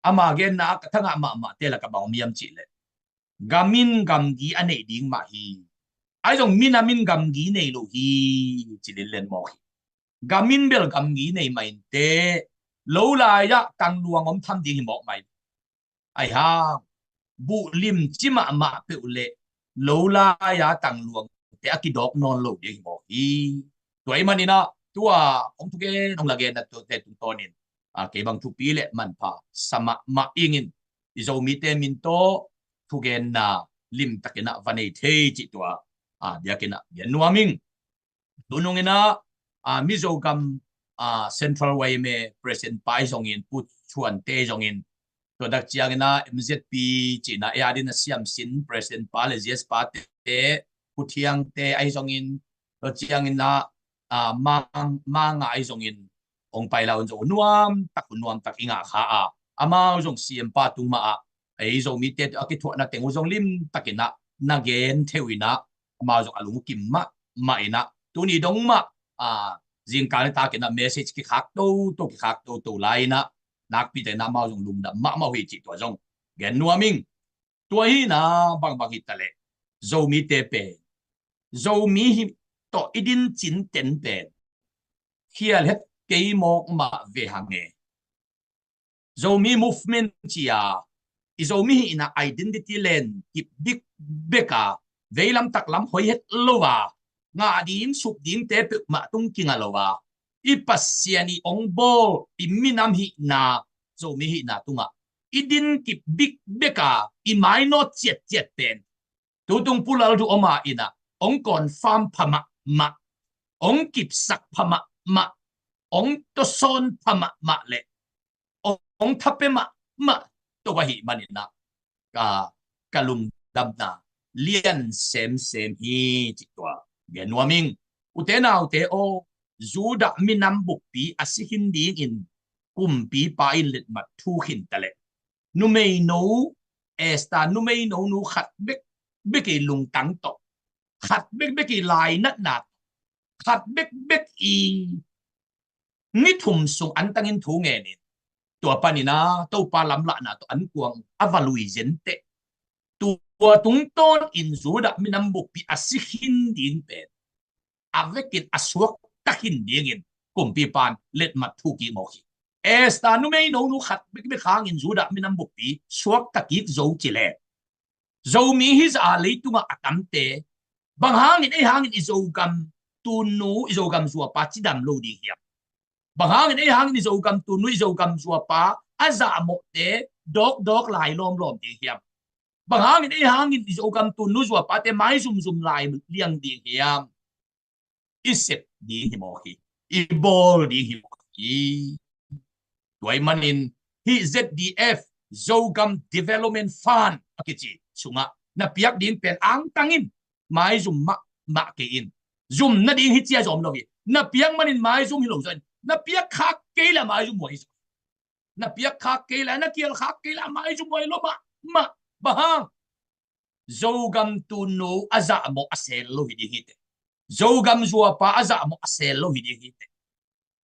ama genna ah ka thangah mahmahte lakah bang om hiam cih leh, gam in gamgi a neih ding mah hi. Ahi zong minam in gamgi nei lo hi, ci linlen mawk hi. Gam in bel gamgi nei mah inteh, lo lai-ah tangluang om tham ding hi mawk mah in. Ahi hang buh limci mahmah peuh leh lo lai-a tangluangte a kidawk nawn lo ding hi mawk hi. Tua ahih manin ah tua hong thugen hong lagenna tuate tungtawnin, a, kei bang thupi le manpha sa mahmah ingin, i Zomite min tawh thugenna limtakin ah va nei thei cih tua, a, biakinn ah gen nuam ing. Tunung in ah, a, Mizogam, a, Central Y M A President pa ahi zongin, Pu Chuante ahi zongin, tua tak ciangin ah M Z P ci-in ah ei adingin a siamsin President pa le G S pa te, Pu Thiangte ahi zongin, tua ciangin ah, a, Mang, Mang ahi zongin, hong pai lai un zong nuam tak, nuam tak i ngah kha a, amau zong siampa tung mah ah, ei Zomite a kithuahna teng uh zong limtakin ah na gen thei uh in ah, amau zong a lungkim mahmah in ah, tuni dong mah, a, zingkal nitakin ah message kikhak toto, kikhak toto lai in ah, nakpi takin ah amau zong lungdam mahmah uh hi cih tua zong gen nuam ing. Tua hi in ah bangbang hi ta leh Zomite pen, Zomi hi tawh i din cinten pen khial het kei mawk mah ve hang e. Zomi movement ci-a i Zomi hihna identity len kip bikbek a, veilam taklam hoi het lo a, ngah ding sup dingte peuhmah tung kingah lo a, i Pasian i hong bawl i minam hihna, Zomi hihna tungah i din kip bikbek a, i mainawt ciatciat pen tutung Pu Lalduhoma in ah hong confirm pha mahmah, hong kipsak pha mahmah, hong tawsawn pha mahmah le hong thapia mahmah to ahih manin ah ka, ka lungdamna lian semsem hi cih tua gen nuam ing. Ute naute aw, Judah minam bukpi a si khin dingin kumpipa in letmat thu khin ta leh, numeino, Esther numeino nu khat bekbek i lungtang tawh, khat bekbek i lainatna tawh, khat bekbek i ni thum sung antangin thu ngenin, tua panin ah Topa lamlahna tawh ankuang a va lui zenteh, tua tungtawnin Judah minam bukpi a si khin ding pen a vekin a suakta khin dingin kumpipa in letmat thu kik mawk hi. Esther numeino nu khat bekbek hangin Judah minam bukpi suakta kik zo ci leh, Zomi hizah a leitungah a tamte, bang hangin ei hangin i Zogam tunnu, i Zogam zuapa cidam lo ding hiam? Bang hangin ei hangin i Zogam tunnu, i Zogam zuapa a zahmawhte dawkdawk lai lawmlawm ding hiam? Bang hangin ei hangin i Zogam tunnu zuapate maizumzum lai liang ding hiam? I sep ding hi mawk hi, i bawl ding hi mawk hi. Tua ahih manin hih Z D F, Zogam Development Fund a kici sungah na piak ding pen angtangin maizum mahmah kei in. Zum nading hi cia zawm lo hi. Na piak manin maizum hi lo zaw in, na piak khak kei le maizum uh hi zaw. na piak khak kei la, na kial khak kei la, maizum huai lo mah, mah. Bang hang? Zogam tunu a zahmawh a sel lo hi ding hi teh. Zogam zuapa a zahmawh a sel lo hi ding hi teh.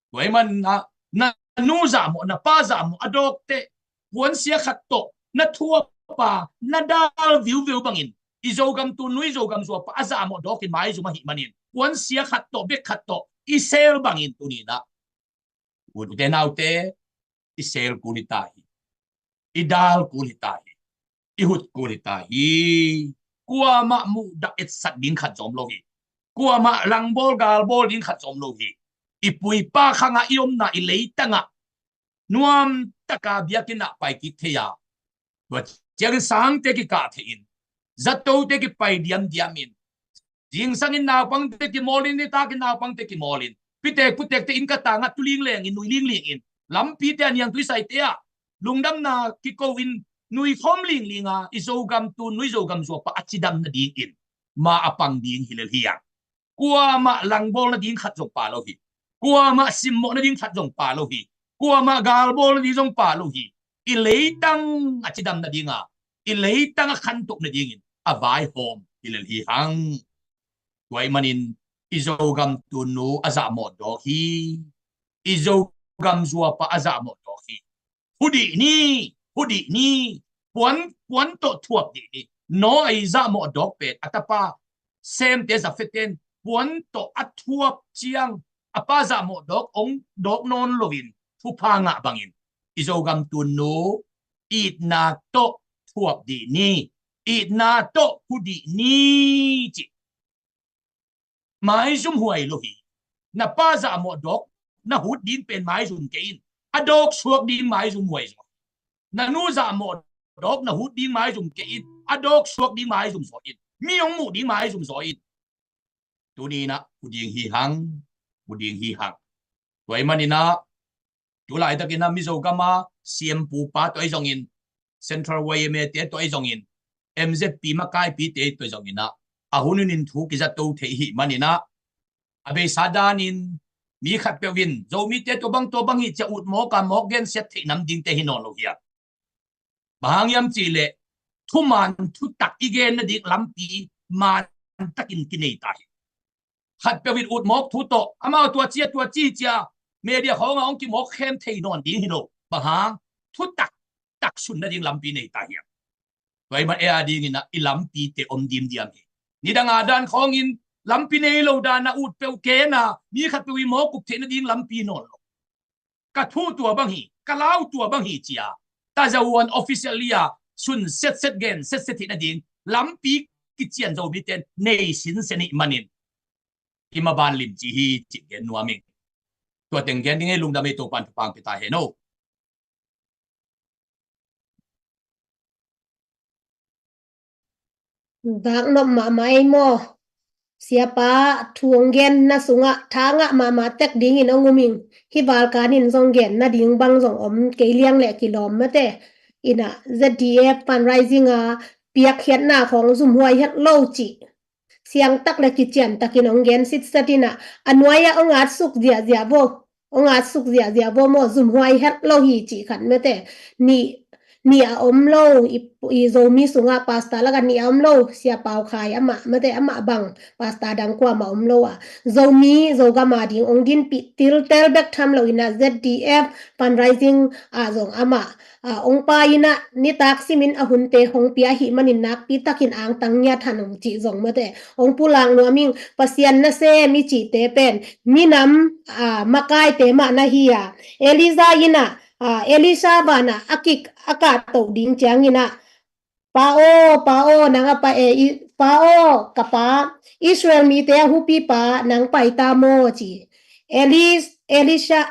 Tua ahih manin ah, na nu zahmawh, na pa zahmawh a dawk teh, puansia khat tawh na thuap a, na dal viuveu bangin, i Zogam tunu, i Zogam zuapa a zahmawh dawk in maizum ahih manin, puansia khat tawh, bek khat tawh i sel bangin tuni-in ah, u te nau te, i sel kul hi ta hi. I dal kul hi ta hi. I hut kul hi ta hi. Kuamah muhdah etsat ding khat zong om lo hi. Kuamah langbawl galbawl ding khat zong om lo hi. I pu i pa khangah, i omna i leitangah nuamtaka biakinn ah pai kik thei a, tua ciangin sangte kikah thei in, zatote kipai diamdiam in, zingsangin naupangte kimawl in, nitakin naupangte kimawl in, pitek putekte inn ka tangah tu lingleng in, nui lingling in, lampite a niangtui saite ah lungdamna kiko in, nui khawm lingling a, i Zogam tunu, i Zogam zuapa a cidam nadingin ma a pang ding hi lel hi hang. Kuamah langbawl nading khat zong pha lo hi. Kuamah simmawh nading khat zong pha lo hi. Kuamah galbawl nading zong pha lo hi. I leitang a cidam nading a, i leitang a khantoh nadingin a vaihawm hi lel hi hang. Tua ahih manin i Zogam tunu a zahmawh dawk hi. I Zogam zuapa a zahmawh dawk hi. Hu dih ni, hu dih ni, puan, puan tawh thuap dih ni. Noah i zahmawh dawk pen a tapa Sem te Zafet ten puan tawh a thuap ciang, a pa zahmawh dawk hong dawk nawn loin thupha ngah bangin, i Zogam tunu itna tawh thuap dih ni, itna tawh hu dih ni, ci. Maizum huai lo hi. Na pa zahmawh dawk na hut ding pen maizum kei in, a dawk suak ding maizum huai zaw. Na nu zahmawh dawk na hut ding maizum kei in, a dawk suak ding maizum zaw in. Mi hong muh ding maizum zaw in. Tuni-in ah hu ding hi hang, hu ding hi hang. Tua ahih manin ah, tu laitakin ah Mizo gam a siampu pa tawh ahi zongin, Central Y M A te tawh ahi zongin, M Z P makaipite tawh ahi zongin ah, a hun hunin thu kizato thei ahih manin ah, a beisa danin mi khatpeuh in Zomite tua bang tua bang hi ci-a ut mawk a, mawk gensiat theih nam dingte hi nawn lo hi a. Bang hang hiam cih leh, thuman thutak i gen nading lampi man takin kinei ta hi. Khatpeuh in ut mawk thu tawh, amau tua ci-a, tua ci hi ci-a, media khawngah hong kimawk khem thei nawn ding hi lo. Bang hang? Thutak taksun nading lampi nei ta hi a. Tua ahih man ei a dingin ah i lampite om dimdiam hi. Nidang a dan khawngin lampi nei lo dan a ut peuh ken a, mi khatpeuh i mawk up theih nading lampi nawn lo. Ka thu tua bang hi, ka lau tua bang hi ci-a, tazahuan officially a sun setset gen setset theih nading lampi kician Zomite in nei sinsen ahih manin, i maban limci hi cih gen nuam ing. Tua teng gen ding hi, lungdam ei, Topan thupha pia ta hen aw. Zaknop mahmah ei maw? Siapa thu hong genna sungah tha ngah mahmah tek dingin hong um ing. Hih valkan in zong gen nading bang zong om kei liang le kilawm mate. Ina Z D F fundraising a piakkhiatna khawng zumhuai het lo cih siangtak le kiciantakin hong gen sitset ina, a nuai-ah hong atsuk ziahziah vo. Hong atsuk ziahziah vo maw, zumhuai het lo hi cih khat mate. Nih, nih a om lo, i, i Zomi sungah pastor lakah nih a om lo, Sia Pau Khai amah mate, amah bang pastor dang kuamah om lo a. Zomi, Zogam a ding hong dinpih tiltel bek tham lo ina Z D F fundraising ah zong amah a, hong pai ina, nitak simin a hunte hong pia ahih manin nakpi takin angtang ngiat han hong cih zong mate. Hong pulak nuam ing, Pasian nasem i cihte pen minam, a, makaite mah na hi a. Elijah ina, a, Elisha vanah a kik a kahtoh ding ciangin ah, Pa aw, Pa aw, nang a pa e, i, Pa aw, ka pa, Israel mite a hupipa, nang pai ta maw ci. Elis-, Elisha,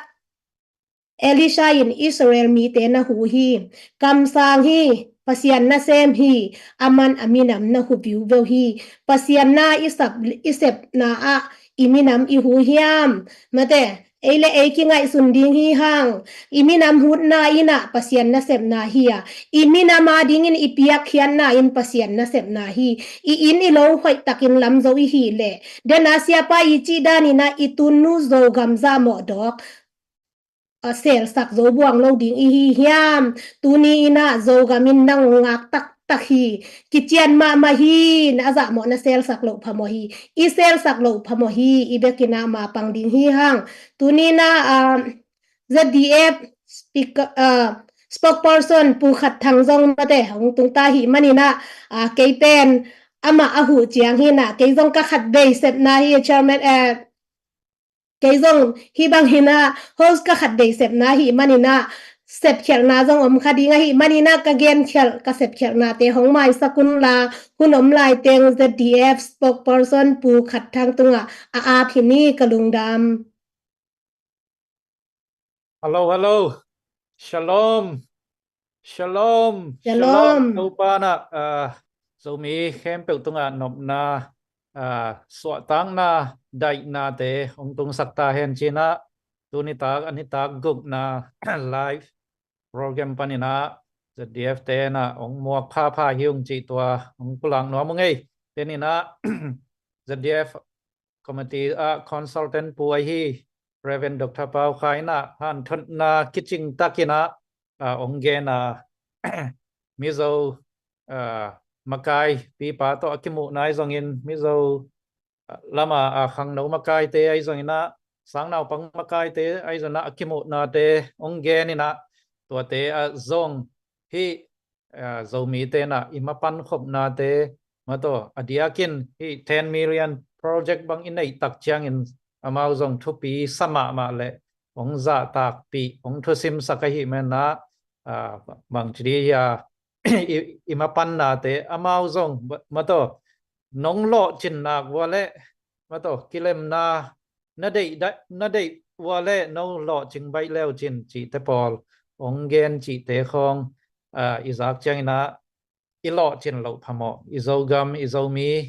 Elisha in Israel mite na hu hi, kamsang hi, Pasian nasem hi, aman a minam na hu viuveu hi, Pasian na i sap, i sepna ah i minam i hu hiam? Mate, ei le ei kingaihsun ding hi hang, i minam hutna ina Pasian nasepna hi a, i minam a dingin i piakkhiatna in Pasian nasepna hi, i inn i lo hoihtakin lamzo i hih leh, dena siapa i cih dan ina i tunu Zogam zahmawh dawk, a, selsak zo buang lo ding i hi hiam? Tuni in ah Zogam in nang ngak taktak hi, kician mahmah hi, na a zahmawh na selsak loh phamawh hi, i selsak loh phamawh hi, i bek in ah mapang ding hi hang. Tuni in ah, a, Z D F speaker, a, spokesperson Pu Khat Thang zong mate hong tung ta hi manin ah, a, kei pen amah a huh ciang hi in ah, kei zong ka khat vei sepna hi, chairman, a, kei zong hih bang hi in ah host ka khat vei sepna hi manin ah sepkhialhna zong om kha ding ahi manin ah ka genkhialh ka sepkhialhnate hong maisak un la, hun om lai teng Z D F spokesperson Pu Khat Thang tungah a ap hi ni, ka lungdam. Hello, hello. Shalom. Shalom. Shalom. Shalom. Topa in ah, a, Zomi khempeuh tungah nopna, a, suahtakna, daihnate hong tungsak ta hen ci-in ah, tuni tak, a nitak gukna live program panin ah Z D F te in ah hong muak phapha hi ung cih tua hong pulak nuam ung ei. Tua in ah Z D F committee ah consultant pu ahi Reverend Doctor Pau Khai in ah hanthotna kicing takin ah, a, hong gen a, Mizo, a, makai pipa tawh a kimuhna ahi zongin, Mizo, a, lama, a, khangno makaite ahi zongin ah, sangnaupang makaite ahi zongin ah a kimuhnate hong gen in ah, tuate ah zong hih, a, Zomite in ah i mapan khopnate, mataw, a diakin hih ten million project bang i neih tak ciangin amau zong thupi sa mahmah leh hong zahtakpih, hong thusimsak ahih manin ah, a, bangci dih hia, i, i mapannate amau zong, mataw, nong lawhcin nak ua leh, mataw, kilemna na deih, na deih ua leh no lawhcing baih le uh cin cihte pawl hong gen cihte khawng, a, i zak ciangin ah i lawhcin loh phamawh, i Zogam, i Zomi,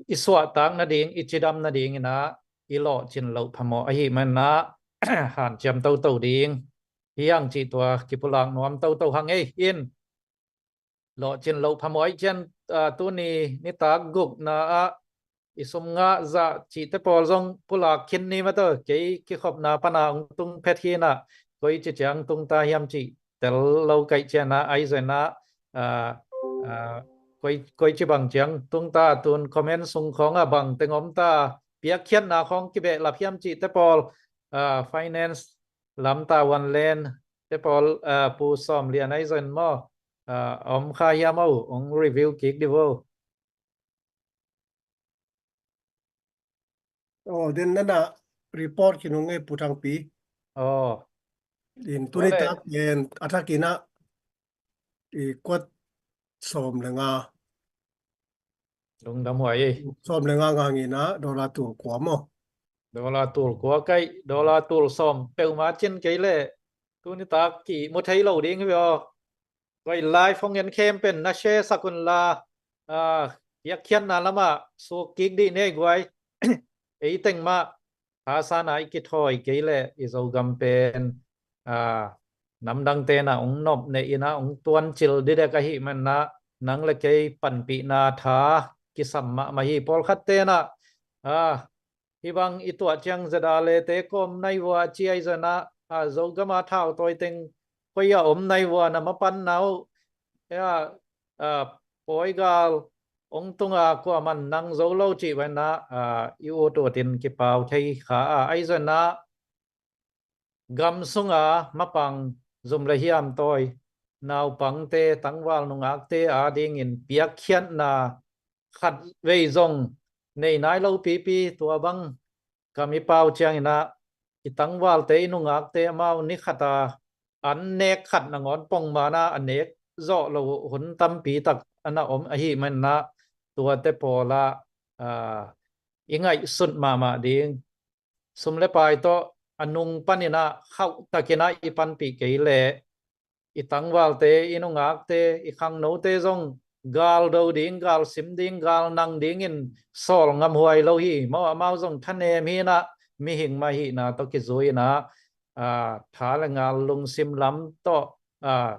i suahtak nading, i cidam nadingin ah i lawhcin loh phamawh ahih manin ah hanciam toto ding hi hang cih tua kipulak nuam toto hang ei. In lawhcin loh phamawh ahih ciang, a, tuni nitak gukna ah i sum ngah zah cihte pawl zong pulak khin ni, mataw, kei kikhopna pan ah hong tung phet hi in ah, koici ciang tung ta hiam cih tel lo ka hih ciangin ah, ahi zongin ah, a, a, koi, koici bang ciang tung ta, tun comment sung khawng ah bang teng om ta, piakkhiatna khawng kibehlap hiam cihte pawl, a, finance lam ta, one land te pawl, a, Pu Sawm Lian ahi zongin maw, a, om kha hiam aw, hong review kik dih vo. Oh, den nana report khin ung ei, Pu Thangpi. Oh. In tuni tak pen a thakin ah i kuat sawm le nga. Lungdam huai ei. Sawm le nga ngangin ah dollar tul kua maw? Dollar tul kua kai, dollar tul sawm peuhmah cin kei leh tuni tak kimu thei lo ding hi ve aw. Koi live hong en khem pen na share sak un la, a, piakkhiatna lamah suk kik dih ni ei guai. Ei teng mah thasan ah i kithawi kei leh i Zogam pen, a, namdangte in ah hong nopneih in ah hong tuancil didek ahih manin ah nang le kei panpihna tha kisam mahmah hi. Pawlkhatte in ah, a, hih bang i tuah ciang ZRA lete kua om nai vua ci ahi zongin ah, a, Zogam a thau tawi teng koi ah om nai vua, na mapanna uh, a, a, pawi gal hong tung a, kuaman nang zo lo cih bangin ah, a, i ut utin kipau thei kha a, ahi zongin ah gam sunga mapang zum le hiam tawi naupangte, tangval nungakte adingin piakkhiatna khat vei zong nei nai lo pipi, tua bang kam i pau ciangin ah i tangvalte, i nungakte amau ni khat a an nek khat nangawn pongman a a nek zawh lo hun tampi tak a na om ahih manin ah tuate pawl ah, a, i ngaihsut mahmah ding. Sum le pai tawh a nung panin ah khauhtakin ah i panpih kei leh i tangvalte, i nungakte, i khangnote zong gal do ding, gal sim ding, gal nang dingin sawl ngamhuai lo hi. Maw, amau zong thanem hi in ah mihing mah hihna tawh kizui in ah, a, tha le ngal lungsim lam tawh, a,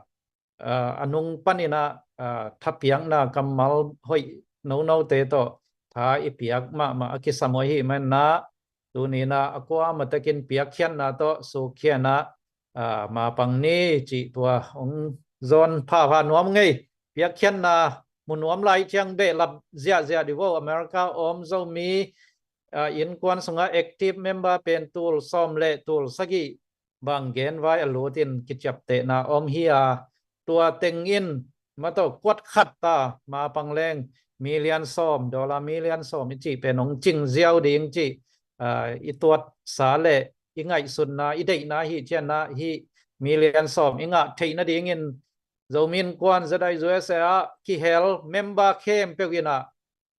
a, a nung panin ah, a, thapiakna kammal hoih nonote tawh tha i piak mahmah a kisam uh ahih manin ah tuni in ah a kuamah takin piakkhiatna tawh sukkhia in ah, ah, mapang ni cih tua hong zawn phapha nuam ngei. Piakkhiatna mu nuam lai ciang behlap ziahziah dih vo. America om Zomi, ah, innkuan sungah active member pen tul sawm le tul sagih bang genvai a lutin kiciaptehna om hi a, tua teng in mataw kuat khat ta mapang leng million sawm, dollar million sawm i cih pen hong cing ziau ding cih, ah, i tuatsa le i ngaihsutna, i deihna hi cianah hih million sawm i ngah theih nadingin Zomi Innkuan Z I U S A ah kihel member khempeuh inah,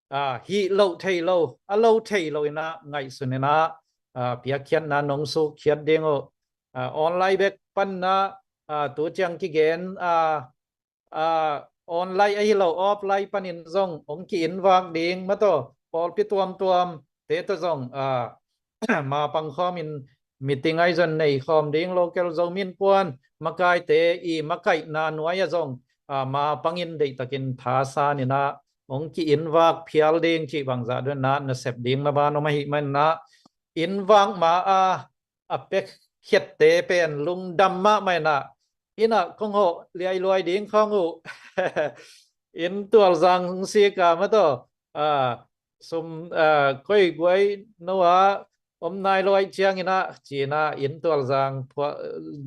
ah, hih loh thei lo, a lo thei lo inah ngaihsun inah, ah, piakkhiatna nong sukkhiat ding uh. Ah, online bek paninah, ah, tu ciang kigen, ah, ah, online ahi lo offline panin zong hong ki-invak ding mataw, pawlpi tuamtuam te tawh zong, ah, mapang khawmin meeting ahi zong nei khawm ding, local Zomi Innkuan makaite i makaihna nuai ah zong, ah, mapangin deihtakin thasan inah hong ki-invak phial ding cih bangzah dong inah nasep ding maban om ahih maninah, invak ma a, a pek khiatte pen lungdam mahmah inah, inah kong hawh liailuai ding khawng uh inn tualzang hong sik a mataw, ah, sum, ah, koi guai no ah om nai lo ahih ciang inah ci inah inn tualzang phua-,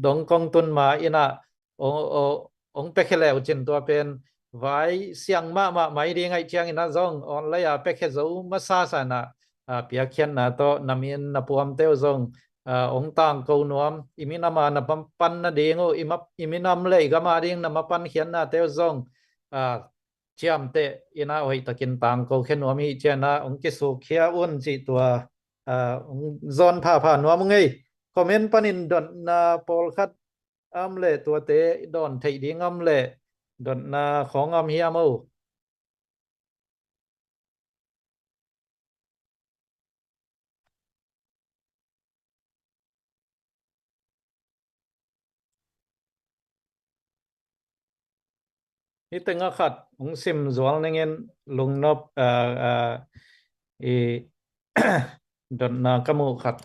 dong kong tun ma inah hong, hong, hong piakhia le uh cin tua pen vai siang mahmah mai ding ahih ciang inah zong online a piakhia zo masasa inah, ah, piakkhiatna tawh na min na puamte uh zong, ah, hong tangko nuam, i minam a na pan, pan nading uh, i ma, i minam le i gam ading na mapan khiatnate uh zong, ah, ciamteh inah hoihtakin tangko khia nuam hi cianah hong kisukkhia un cih tua, ah, hong zawn phapha nuam uh ngei. Comment panin dotna pawlkhat om leh tuate dawn theih ding om leh dotna khawng om hiam o? Hih tengah khat hong sim zual ning in, lungnop, ah, ah, i dotna ka muh khat.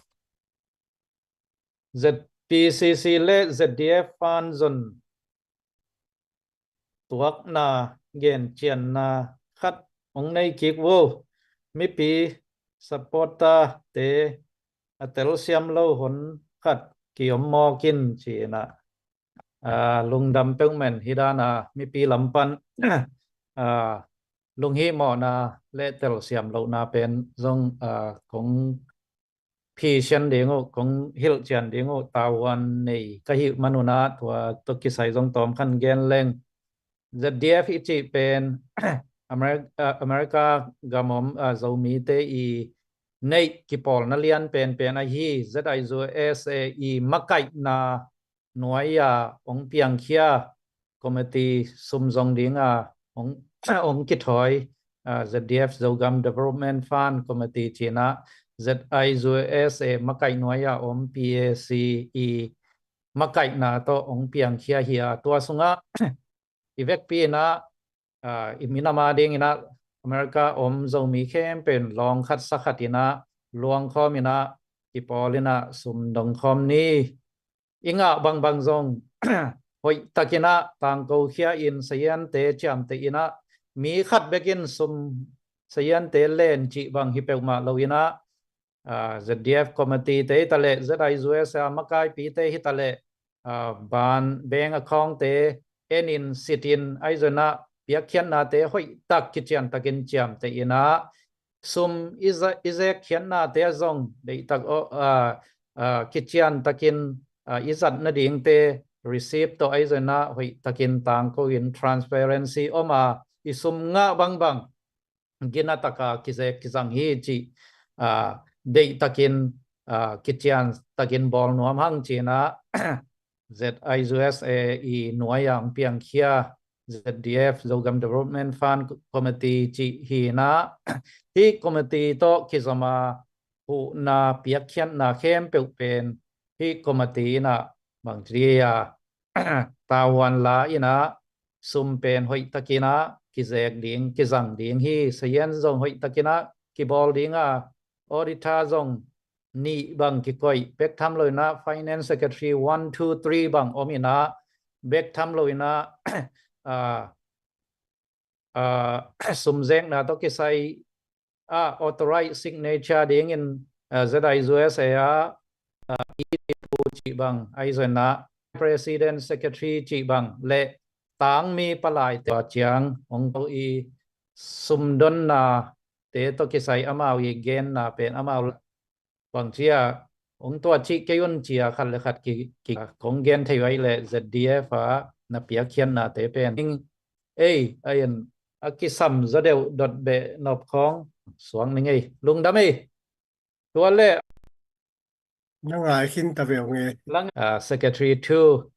Z P C C le Z D F pan zon tuakna gencianna khat hong nei kik vo. Mipi supporter te a telsiam lo hun khat ki-om mawk in ci inah, ah, lungdam peuhmah in hih dan a mipi lam pan, ah, lunghihmawhna le telsiam lohna pen zong, ah, kong phisian ding uh, kong hilhcian ding uh, tavuan nei ka hih man un ah tua tawh kisai zong tawm khat gen leng. Z D F i cih pen Ameri-, ah, America gam om, ah, Zomite i neih kipawlna lian penpen ahi, Z I U S A i makaihna nuai a hong piangkhia committee sum zong ding a hong, hong kithawi, ah, Z D F Zogam Development Fund Committee ci inah Z I U S A makaih nuai a om P A C i makaihna tawh hong piangkhia hi a, tua sungah i vekpi inah, ah, i minam ading inah America om Zomi khempeuh in lawng khat sa khat inah luang khawm inah kipawl inah sum dong khawm ni. I ngah bangbang zong hoihtak inah tangko khia in, saziante ciamteh inah, mi khat bek in sum saziante len cih bang hi peuhmah lo inah, ah, Z D F committee te hi ta leh, Z I U S A makaipite hi ta leh, ah, ban bank account te en in, sit in, ahi zong inah piakkhiatnate hoihtak kiciantakin ciamteh inah, sum i za-, i zekkhiatnate ah zong deihtak aw, ah, ah, kiciantakin, ah, i zat nadingte receipt tawh ahi zong inah hoihtakin tangko in, transparency om a, i sum ngah bangbang gina taka kizek kizang hi cih, ah, deihtakin, ah, kiciantakin bawl nuam hang ci inah Z I U S A i nuai a hong piangkhia Z D F Zogam Development Fund Committee cih hi inah, hih committee tawh kizom a huhna piakkhiatna khempeuh pen hih committee inah bangci a tavuan la inah, sum pen hoihtak inah kizek ding, kizang ding hi, sazian zong hoihtak inah kibawl ding a, auditor zong nih bang kikoih, bek tham lo in ah Finance Secretary one, two, three bang om in ah, bek tham lo in ah, ah, ah, sumzekna tawh kisai ah authorized signature dingin, ah, Z I U S A ah, ah, i pu cih bang, ahi zongin ah President, Secretary cih bang le tangmi palaite ciang hong ko i sumdonna te tawh kisai amau i genna pen amau bang cia hong tua cih kei un cia khat le khat ki, ki kong gen thei uh ahih leh Z D F ah na piakkhiatnate pen ing ei a in a kisam zaw deuh dot beh nop khawng suak ning ei. Lungdam ei. Tua le na ngai khin ta ve ung ei. Lang, ah, Secretary two,